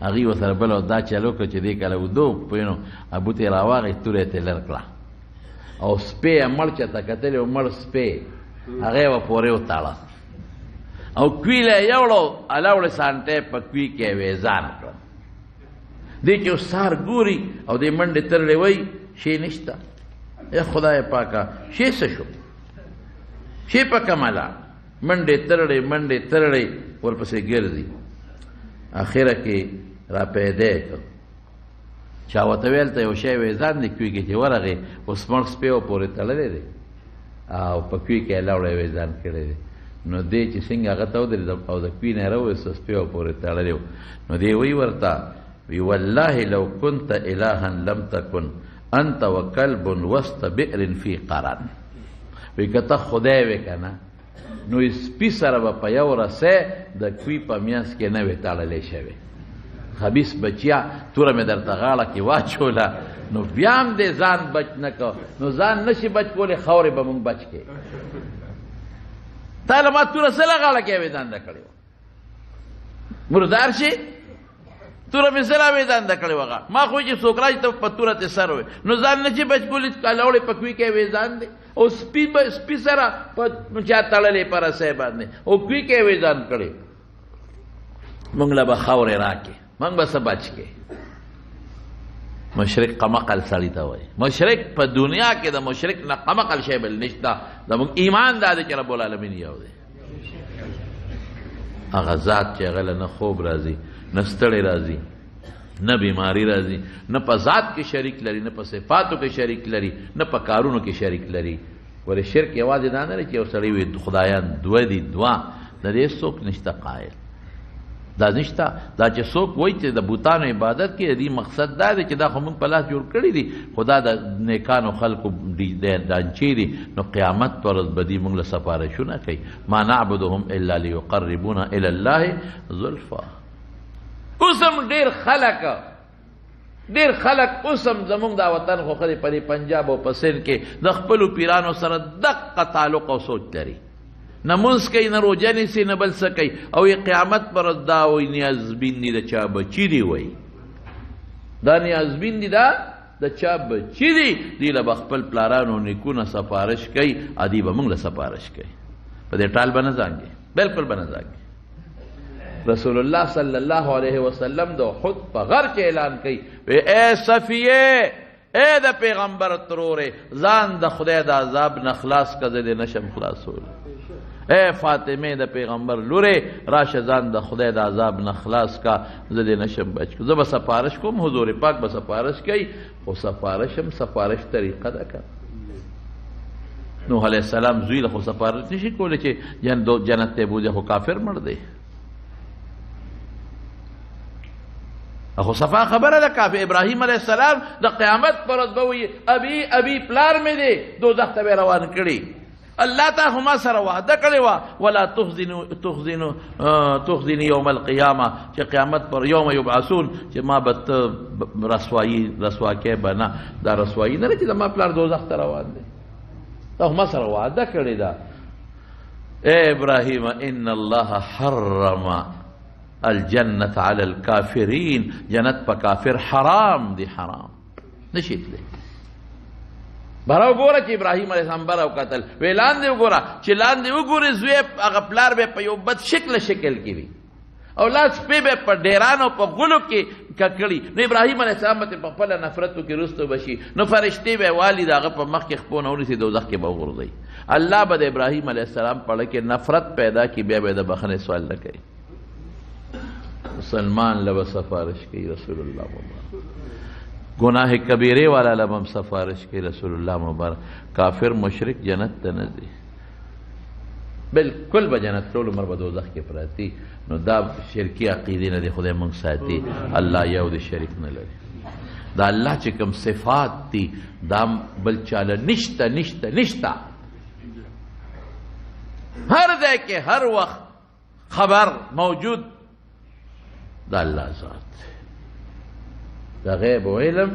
هغوی ورسره بل دا چل وکړ چې دې کله ویده و، پوه نو ابوت یې راواغېست، توره یې ترې لر کړه او سپی یې مړ چاته کتلی و، مړ سپی هغه یې ورپورې وتاړه او کوی له یې یوړو، الاوړې سانټی په کوی کې یې ویزان کړه. دې چې اوس سهار ګوري او دې منډې ترړې وایي شی نشته. ای خدای پاکه شی څه شو؟ شی په کومه لاړ؟ منډې ترړې منډې ترړې ورپسې ګرځي، اخره کې را پیدا یې کړ. چا ورته ویل ته یو شی ویزان دی کوی کې چې ورغې، اوس مړ سپی ورپورې تړلی دی او په کوی کې یې لاوړی ویزان کړی دی. نو دی چې څنګه هغه ته ودرېد او د کوی نه یې راوویست، سپی ورپورې تړلی و. نو دی وایي ورته، وی والله لو كنت إلها لم تكن أنت وكلب وسط بئر في قرن. وی که ته خدای وې که نه، نو سپي سره به په یو رسۍ د کوی په منځ کې نه وې تړلی شوی. خبیث بچیا، توره مې درته غاړه کې واچوله، نو بیا هم دې ځان بچ نه کړ. نو ځان نه شي بچ کولی، خاورې به مونږ بچ کړې. تا له ما توره څه له غاړه کې ویدانده کړې وه؟ مردار شي، توره مې څه له ویدانده کړې وه؟ ما خو چې څوک راشي ته په توره ترې سر وې. نو ځان نه شي بچ کولی، کلوړې په کوی کې ویزان دی او سپي سره په چا تړلې په رسۍ باندې او کوی کې ویزان کړی. مونږ له به خاورې راکړې، مونږ به څه بچ کړې؟ مشرک قمقل سړي ته وایي. مشرک په دنیا کې د مشرک نه قمقل شی بل نشته. زموږ ایمان دا دی چې رب العالمین یو دی، هغه ذات چې هغه له نه خوب راځي، نه ستړی راځي، نه بیماری راځي، نه په ذات کې شریک لري، نه په صفاتو کې شریک لري، نه په کارونو کې شریک لري. ولې شرک یوازې دا نه دی چې یو سړی وي خدایان دوه دي، دوه د دې څوک نشته قایل، دا نشته. دا چې څوک وایي چې د بوتانو عبادت کوي، د دې مقصد دا دی چې دا خو موږ په لاس جوړ کړي دي، خو دا د نیکانو خلکو ډانچې دي، نو قیامت پر ورځ به دوی موږ له سفارشونه کوي. ما نعبدهم الا لیقربونا الی الله زلفا. اوس هم ډېر خلک، ډېر خلک اوس هم زموږ دا وطن خو ښه دی، په دې پنجاب او په سند کې د خپلو پیرانو سره دقه تعلق او سوچ لري، نه مونځ کوي، نه روژه نیسي، نه بل څه کوي، او یې قیامت پر ورځ دا وایي نیازبین دي د چا بچي دي، وایي دا نیازبین دي، دا د چا بچي دي. دوی له به خپل پلارانو نیکونه سفارش کوي، ادي به موږ له سفارش کوي. په دې ټال به نه ځانګي، بالکل به نه ځانګي. رسول الله صلی الله علیه وسلم د احد په غر کې اعلان کوي، وی ای صفیه، ای د پیغمبر ترورې، ځان د خدای د عذاب نه خلاص کړه، زه دې نشم خلاصولی. اے فاطمه د پیغمبر لورې، راشه ځان د خدای د عذاب نه خلاص کا، زه دې نشم بچ. زه به سفارش کوم، حضور پاک به سفارش کوي، خو سفارش هم سفارش طریقه ده که نوح علیه السلام زوی له خو سفارش نشي کولی چې جنت ته بوځي، خو کافر مړ دی. خو صفا خبره ده، کافر ابراهیم علیه السلام د قیامت پر ورځ به وایي ابي ابي پلار مې دی، دوزخ ته به روان کړي. الله تا خو ما سره وعده کړې وه، ولا تخزني یوم القیامه، چې قیامت پر یوم یبعثون، چې ما به ته رسوا کې به نه. دا رسوایي نه ده چې زما پلار دوزخ ته روان دی، تا خو ما سره وعده کړې ده. اے ابراهیم ان الله حرم الجنة على الكافرين، جنت په کافر حرام دی، حرام نشي تللی. بره وګوره چې ابراهیم علیه السلام بره وکتل، وی لاندې وګوره، چې لاندې وګورې زوی هغه پلار به په یو بد شکل شکل کې وي، او لاس سپی به په ډیرانو په غلو کې ککړي. نو ابراهیم علیه السلام به په خپله نفرتو کې وروسته به شي، نو فرشتې به والي د هغه په مخ کې خپونه ونیسي، دوزخ کې به وغورځوي. الله به د ابراهیم علیه السلام په اړه کې نفرت پیدا کړي، بیا به د بخښنې سوال نه کوي. مسلمان له به سفارش کوي رسول الله مبارک، گناہ کبیره والا له به هم سفارش کوي رسول الله مبارک. کافر مشرک جنت ته نه ځي، بالکل به جنت ټول عمر به دوزخ کې پراتی. نو دا شرکي عقیدې نه دی خدای موږ ساتي. الله یو دی، شریک نه لري. دا الله چې کوم صفات دي دا بل چاله نشته نشته نشته. هر ځای کې هر وخت خبر موجود دا الله ذات دی. د غیب علم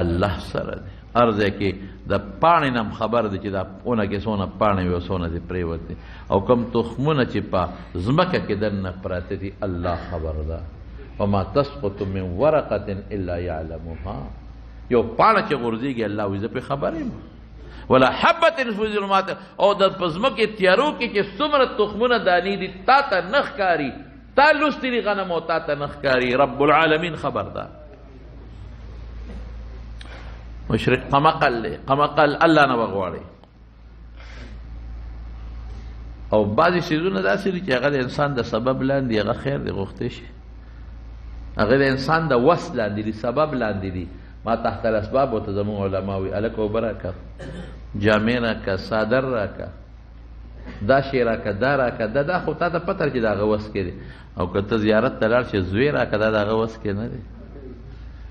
الله سره دی. هر ځای کې د پاڼې نه هم خبر دی چې دا ونه کې څونه پاڼې وي او څونه دې پرېوتې، او کوم تخمونه چې په ځمکه کې دننه پراته دي الله خبر ده. وما تسقط من ورقة الا يعلمها، یو پاڼه چې غورځېږي الله وایي زه پرې خبر یم. ولا حبة في ظلمات، او د په ځمکې تیارو کې چې څومره تخمونه دانې دي تا ته نه ښکاري، تا لوستي دي غنم او تا ته نه ښکاري، رب العالمین خبر ده. مشرک قمقل دی، قمقل الله نه وغواړي. او بعضې څیزونه داسې دي چې هغه د انسان د سبب لاندې هغه خیر دی غوښتی شي، هغه د انسان د وس لاندې دي، سبب لاندې دي. ما تحت الاسباب ورته زموږ علما وایي، هلکه اوبه راکړه، جامې راکړه، څادر راکړه، دا شی راکړه، دا راکړه، دا خو تا ته پته چې د هغه وس کې دی. او که ته زیارت ته لاړ شې زوی راکړه، دا د هغه وس کې نه دی.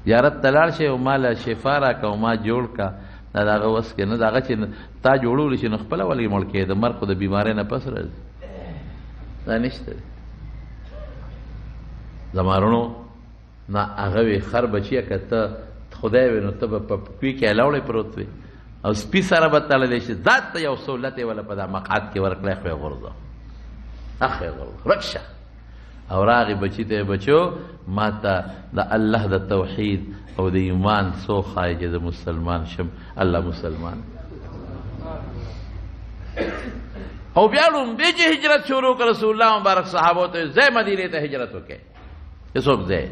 زیارت ته لاړ شې او ما له شفا راکړه او ما جوړ کړه، دا د هغه وس کې نه ده. هغه چې تا جوړولی شي نو خپله ولې مړ کېږي؟ د مرګ خو د بیمارۍ نه پس راځي، دا نشته دی. زما وروڼو نه هغه وي خر بچیه، که ته خدای وي نو ته به په کوی کې الاوړی پروت وي او سپي سره به تړلی شي، ذات ته یو سهولت یې وله په دا مقعد کې ورکړی، خو یې غورځوه، اخ یې غورځوه، ورک شه. او راغی بچي ته یې، بچو ما ته د الله د توحید او د ایمان څو ښایي چې زه مسلمان شم. الله مسلمان. او بیا لومبی چې هجرت شروع کړ، رسول الله مبارک صحابو ته ځای مدینې ته هجرت وکړي. څوک ځای؟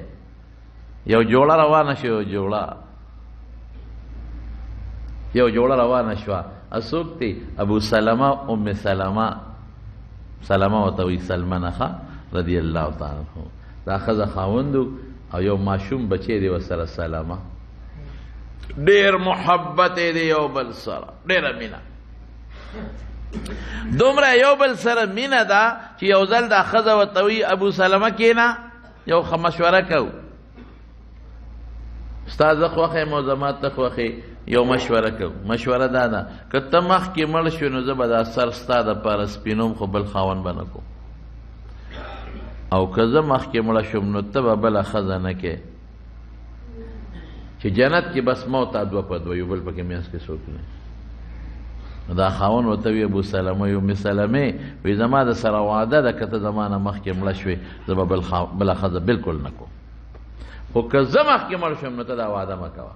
یو جوړه روانه شوه، یو جوړه روانه شوه. څوک دی؟ ابو سلمه، ام سلمه، سلمه ورته وایي، سلمه نه ښه، رضی الله تعالی عنه. دا ښځه خاوند او یو ماشوم بچی دی ورسره، سلمه. ډېر محبت یې دی یو بل سره، ډېره مینه، دومره یو بل سره مینه ده چې یو ځل دا ښځه ورته وایي، ابو سلمه کښېنه، یو ښه مشوره کوو، ستا زه خوښ یم او زما ته خوښ یې، یو مشوره کوو. مشوره دا ده که ته مخکې مړ شوې نو زه به دا سر ستا دپاره سپینوم، خو بل خاوند به نه کوم، او که زه مخکې مړه شوم نو ته به بله ښځه نه کې، چې جنت کې بس ما او تا دوه په دوه یو، بل پکې منځ کې څوک نه. دا خاوند ورته وایي، ابو سلمه، ام سلمې، وایي زما د سره وعده ده که ته زما نه مخکې مړه شوې زه به بله ښځه بالکل نه کوم، خو که زه مخکې مړ شوم نو ته دا وعده مه کوه.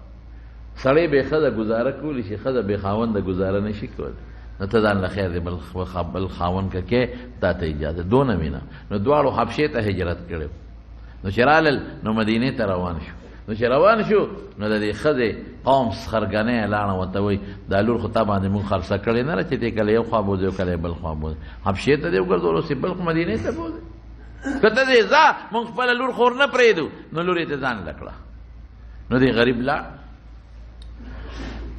سړی بې ښځه ګزاره کولی شي، ښځه بې خاونده ګزاره نه شي کولی، نو ته ځان له خیر دی بل خاوند که کې تا ته اجازه. دونه مینه. نو دواړو حبشې ته هجرت کړی، نو چې رالل نو مدینې ته روان شو. نو چې روان شو نو د دې ښځې قوم خرګنۍ لاړه ورته وایي دا لور خو تا باندې مونږ خرڅه کړې نه ده چې دې کله یو خوا بوځي او کله یې بل خوا بوځي، حبشې ته دې وګرځولو چې بلخ مدینې ته بوځي، که ته دې ځه مونږ خپله لور خور نه پرېږدو. نو لور یې ته ځان له کړه. نو دې غریب لاړ.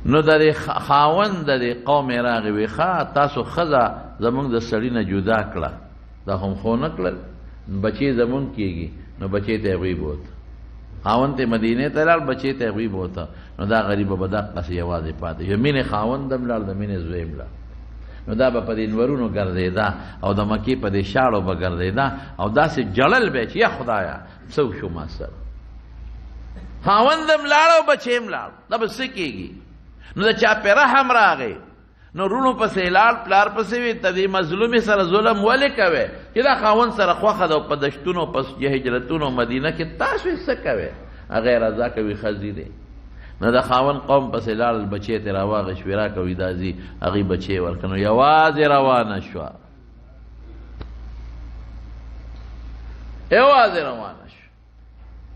نو د دې خاوند د دې قوم یې راغی وی ښه تاسو ښځه زمونږ د سړي نه جدا کړه، دا هم خو نه کړل، بچې زمونږ کېږي. نو بچې ته هغوی بوته، خاوند ته مدینې ته لاړ، بچې ته هغوی بوته. نو دا غریب به دقسې یوازې پاتې شو، مینې خاوند هم لاړ، د مینې زوی هم لاړ. نو دا به په دې نورونو ګرځېده او د مکې په دې شاړو به ګرځېده او داسې ژړل به یې چې یا خدایه څه وشو ما سره، خاوند هم لاړ او بچی هم لاړ، دا به څه کېږي؟ نو د چا پې رحم راغی، نو وروڼو پسې لاړ، پلار پسې وي، ته دې مظلومې سره ظلم ولې کوې چې دا خاوند سره خوښه ده او په دشتونو په هجرتونو مدینه کې تاسو یې څه کوئ؟ هغه یې رضا کوي، ښځې دی. نو د خاوند قوم پسې لاړل، بچی ترې راواغېست، وي راکوي دا ځي، هغوی بچی ورکړ. نو یوازې روانه شوه، یوازې روانه شوه.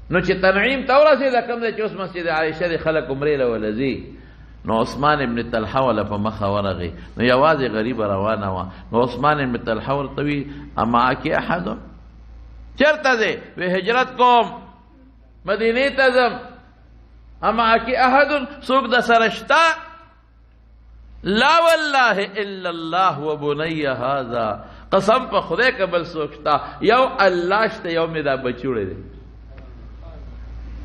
نو چې تنعیم ته ورسېده، کوم ځای چې اوس مسجد عایشه دی، خلک عمرې له ولځي، نو عثمان ابن طلحه وله په مخه ورغی. نو یوازې غریبه روانه وه. نو عثمان ابن طلحه ورته وی امعک احد؟ چېرته ځې؟ وی هجرت کوم، مدینې ته ځم. امعک احد؟ څوک د سره شته؟ لا والله الا الله وبني هذا، قسم په خدای که بل څوک شته، یو الله شته، یو مې دا بچوړی دی.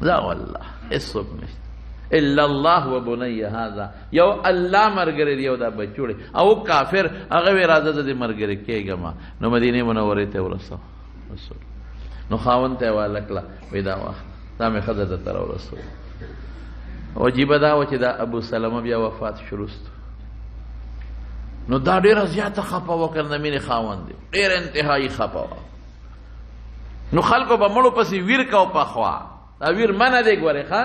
لا والله هېڅوک نشته الا الله وبني هذا، یو الله مرګری دی، یو دا بچوړی. او کافر هغه وی راځه زه دې مرګری کېږم. نو مدینې منورې ته ورسوه. نو خاوند ته یې واله کړه، وایي دا واخله، دا مې ښځه درته راورسوله. عجیبه دا وه چې دا ابو سلمه بیا وفات شو وروسته. نو دا ډېره زیاته خفه وه که د مینې خاوند دی، ډېره انتهایي خفه وه. نو خلکو به مړو پسې ویر کو پخوا، دا ویر منع دی ګورې، ښه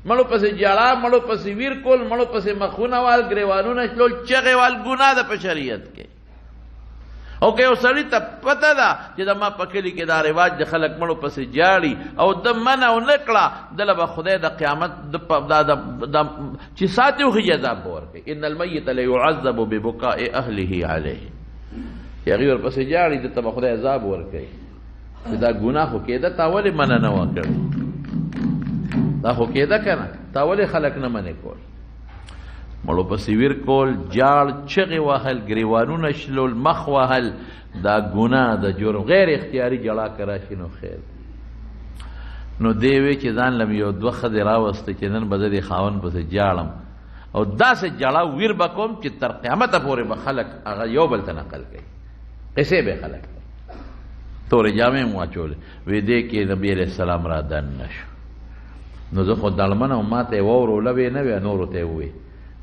مړو پسې ژړا، مړو پسې ویر کول، مړو پسې مخونه وال، ګریوانونه شلول، چغې وال، ګناه ده په شریعت کې. او که یو سړي ته پته ده چې د ما په کلي کې دا رواج د خلک مړو پسې جاړي او ده منع ونه کړه، دله به خدای د قیامت چې ساتي وخیږي عذاب به ورکوي. ان المیت لیعذب ببکاء اهله علیه، چې هغوی ورپسې جاړي ده ته به خدای عذاب ورکوي چې دا ګناه خو کېده، تا ولې منع نه وه کړې؟ دا خو کېده که نه، تا ولې خلک نه منع کول؟ مړو پسې ویر کول، جاړ، چغې وهل، ګریوانونه شلول، مخ وهل، دا ګناه د جرم، غیر اختیاري جړا که راشي نو خیر. نو دی وی چې ځان له مې یو دوه ښځې راوستې چې نن به زه دې خاوند پسې جاړم او داسې جړا ویر به کوم چې تر قیامته پورې به خلک هغه یو بل ته نقل کوي، قصې به خلک کوي. تورې جامې مې واچولې، وی دې کې نبي علیه السلام را دننه شو. نو زه خو دړمن وم، ما ته یې واوروله، وی نه وی نورو ته یې ووی،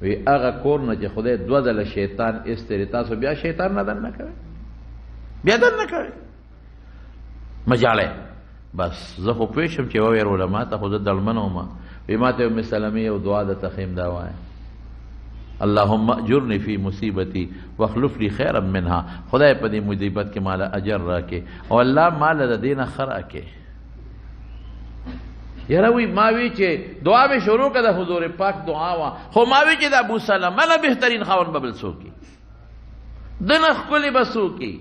وی هغه کور نه چې خدای دوه ځله شیطان ایستلی، تاسو بیا شیطان نه دننه کوئ، بیا دننه کوئ مجاړی. بس زه خو پوه شم چې وویروله ما ته، خو زه دړمن وم. وی ما ته ام سلمې یو دعا درته ښیم، دا وایه اللهم اجرني في مصیبتي واخلف لي خیرا منها، خدای په دې مصیبت کې ماله اجر راکې او الله ماله د دې نه ښه راکې. یاره وی ما وی چې دعا مې شروع کړه، د حضور پاک دعا وه، خو ما وی چې د ابو سلمه نه بهترین خاوند به بل څوک وي، ده نه ښکلې به څوک وي،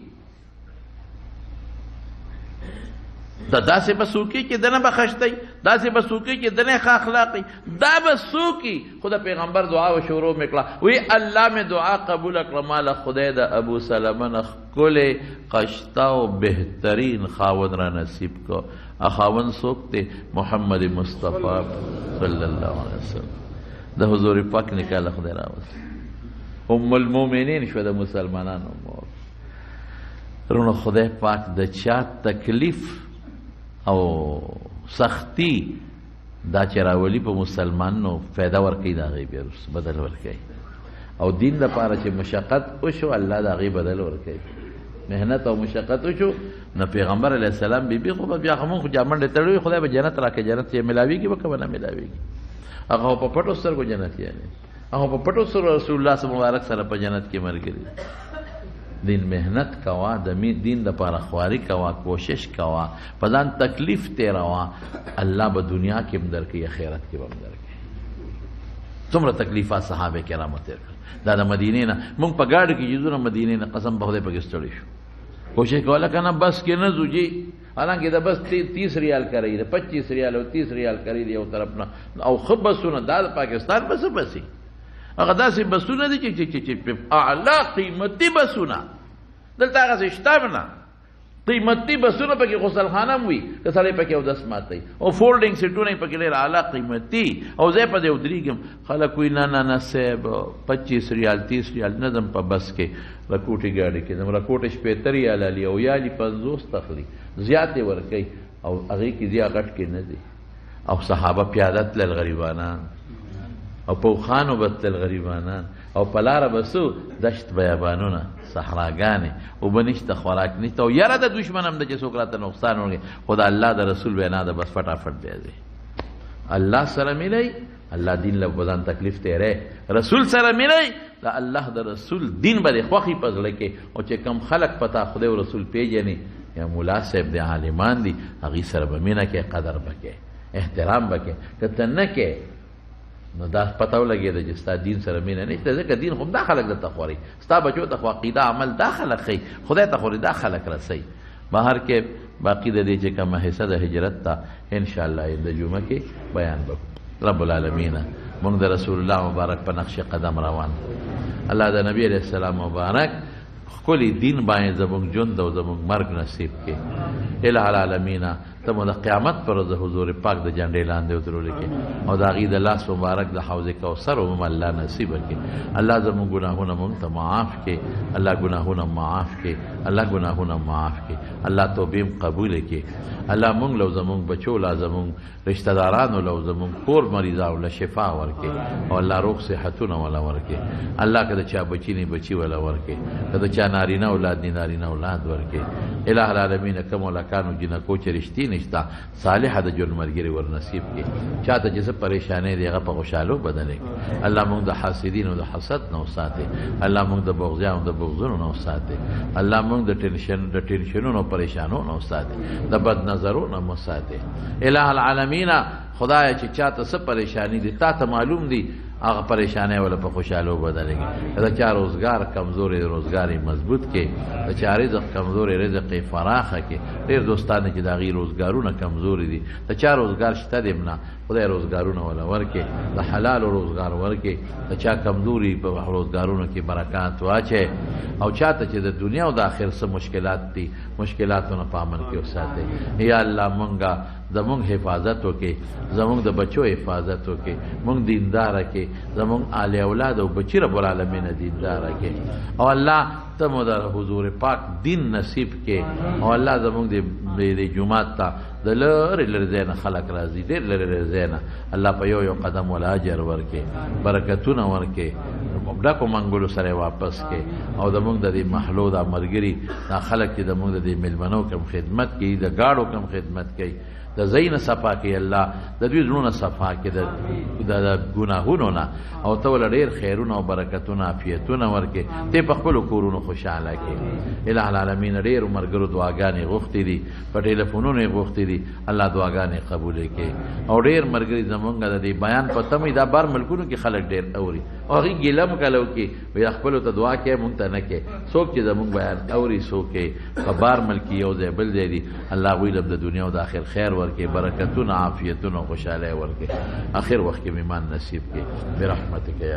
دا داسې به څوک وي چې ده نه به خشته وي، داسې به څوک وي چې ده نه ښه اخلاق وي، دا به څوک وي. خو د پیغمبر دعا و شروع مې کړه، وی الله مې دعا قبوله کړه، ما له خدای د ابو سلمه نه ښکلی خشته او بهترین خاوند را نصیب کړ. خاوند څوک دی؟ محمد مصطفی صلی الله علیه وسلم. د حضور پاک نکاح له خدای راوست، ام المؤمنین شوه د مسلمانانو مور. وروڼو خدای پاک د چا تکلیف او سختی دا چې راولي په مسلمانانو فایده ورکوي، د هغې بیا وروسته بدل ورکوي، او دین دپاره چې مشقت وشو الله د هغې بدل ورکوي. محنت او مشقت وشو نو پیغمبر علیه السلام بیبي خو به بیا مونږ خو جامنډې تړلې وي، خدای به جنت راکړي، جنت یې ملاویږي به که به نه ملاویږي؟ هغه خو په پټو سترګو جنت یعنې هغه په پټو سترګو رسول الله صلی مبارک سره په جنت کې ملګري. دین محنت کوه، د دین دپاره خواري کوه، کوشش کوه، په ځان تکلیف تېروه، الله به دنیا کې هم درکوي، آخرت کې به هم درکوي. څومره تکلیفات صحابه کرامو تېر کړل. دا د مدینې نه موږ په ګاډو کې چې ځو نه مدینې نه قسم په خدای پکې ستړي شو. کوشش کوله که نه بس کې نه ځو جي، حالانکه د بس 30 ریال کرایي ده، 25 ریال او 30 ریال کرایي دی یو طرف نه، او ښه بسونه دا د پاکستان بس بسي، هغه داسې بسونه دي چې اعلی قیمتي بسونه، دلته هغسې شته هم نه. قیمتي بسونه پکې غسلخانه هم وي که سړی پکې اودس ماتوي، او فولډینګ سیټونه یې پکې ډېر اعلی قیمتي، او ځای په ځای ودرېږم. خلک وایي نه نه نه صاحب 25 ریال 30 ریال نه ځم په بس کې، رکوټې ګاډي کې ځم، رکوټې 60 ریال اخلي او یالي 50 اخلي، زیات یې ورکوي، او هغې کې ځي غټ کې نه ځي. او صحابه پیاده تلل غریبانان، او په اوښانو به تلل غریبانان، او په لاره به څه دشت بیابانونه، صحراګانې، اوبه نشته، خوراک نشته، او یاره د دښمن هم ده چې څوک راته نقصان ورکړي، خو د الله د رسول وینا ده بس فټافټ بیا ځي. الله سره ملی، الله دین له په ځان تکلیف تېری، رسول سره ملی، د الله د رسول دین به دې خوښي په زړه کې. او چې کم خلک په تا خدای او رسول پېژني، یا ملا صاحب دی، عالمان دي، هغوی سره به مینه کوې، قدر به کوې، احترام به کوې. که ته نه کوې نو دا پته ولګېده چې ستا دین سره مینه نشته، ځکه دین خو دا خلک درته خوري، ستا بچو ته خو عقیده عمل دا خلک ښیي، خدای ته خو دا خلک رسوي. بهر کې باقي د دې چې کومه حصه د هجرت ته انشاءالله د جمعه کې بیان به کړو. رب العالمین موږ د رسول الله مبارک په نقش قدم روان، الله د نبی علیه السلام مبارک ښکلی دین باندې زموږ ژوند او زموږ مرګ نصیب کړي. الہ العالمین ته مو د قیامت پر ورځ حضور پاک د جنډې لاندې ودرولې کړي، او د هغې د لاس مبارک د حوض کوثر هم الله نصیب کړي. الله زموږ ګناهونه موږ ته معاف کړي، الله ګناهونه معاف کړي، الله ګناهونه معاف کړي، الله توبې هم قبول کړي. الله موږ له زموږ بچو له زموږ رشتہ دارانو له زموږ کور مریضانو له شفا ورکړي، او الله روغ صحتونه ولا ورکړي. الله که د چا بچي نه بچي ولا ورکړي، که د چا نارینه اولاد نه نارینه اولاد ورکړي. الہ العالمین کوم هلکانو جینکو چې رښتیني نشته، صالحه د ژوند ملګري ور نصیب کړي، چاته چې څه پریشانۍ دي هغه په خوشحالو بدلې کړي. الله موږ د حاسدینو د حسد نه وساتي، الله موږ د بغضیانو د بغضونو نه وساتي، الله موږ د ټینشنونو پریشانو نه وساتي، د بد نظرو نه مو ساتي. الہ العالمین خدای چې چاته څه پریشانی دي تا ته معلوم دي، هغه پریشانۍ ولا په خوشحالو بدلېږي. که د چا روزګار کمزوری روزګار یې مضبوط کړي، د چا رزق کمزوری رزق یې فراخه کړي. ډېر دوستان چې د هغوی روزګارونه کمزوري دي، د چا روزګار شته دی هم نه، خدای روزګارونه ولا ورکړي، د حلالو روزګار ورکړي. د چا کمزوري په روزګارونو کې برکات واچوي، او چا ته چې د دنیا او د آخر څه مشکلات دي، مشکلاتونه په امن کې وساتي. یا الله مونږه زمونږ حفاظت وکړي، زمونږ د بچو حفاظت وکړي، مونږ دینداره کړي، زمونږ آل اولاد او بچي رب العالمین دینداره کړي. او الله ته مو د حضور پاک دین نصیب کړي. او الله زمونږ د جومات ته د لرې لرې ځای نه خلک راځي، ډېر لرې لرې ځای نه، الله په یو یو قدم ولا اجر ورکړي، برکتونه ورکړي، ډکو منګولو سره یې واپس کړي. او زمونږ د دې محلو دا ملګري دا خلک چې زمونږ د دې مېلمنو کوم خدمت کوي، د ګاډو کوم خدمت کوي، د ځای نه صفا کړي، الله د دوی زړونه صفا کړي د ګناهونو نه، او ته ورله ډېر خیرونه او برکتونه عافیتونه ورکړي، ته په خپلو کورونو خوشحاله کړي. الہ العالمین ډېرو ملګرو دعاګانې غوښتې دي، په ټلیفونونو یې غوښتې دي، الله دعاګانې قبولې کړي. او ډېر ملګري زمونږ د دې بیان په تمه دا بار ملکونو کې خلک ډېر اوري، او هغوی ګیله هم کله وکړي، وایي خپلو ته دعا کوي مونږ ته نه کوي. څوک چې زمونږ بیان اوري، څوک یې په بار ملک کې یو ځای بل ځای دي، الله هغوی له د دنیا او د آخر خیر ورکړي، برکتونه، عافیتونه، خوشحالۍ ورکړي. آخر وخت کې ایمان نصیب کړي برحمتک یا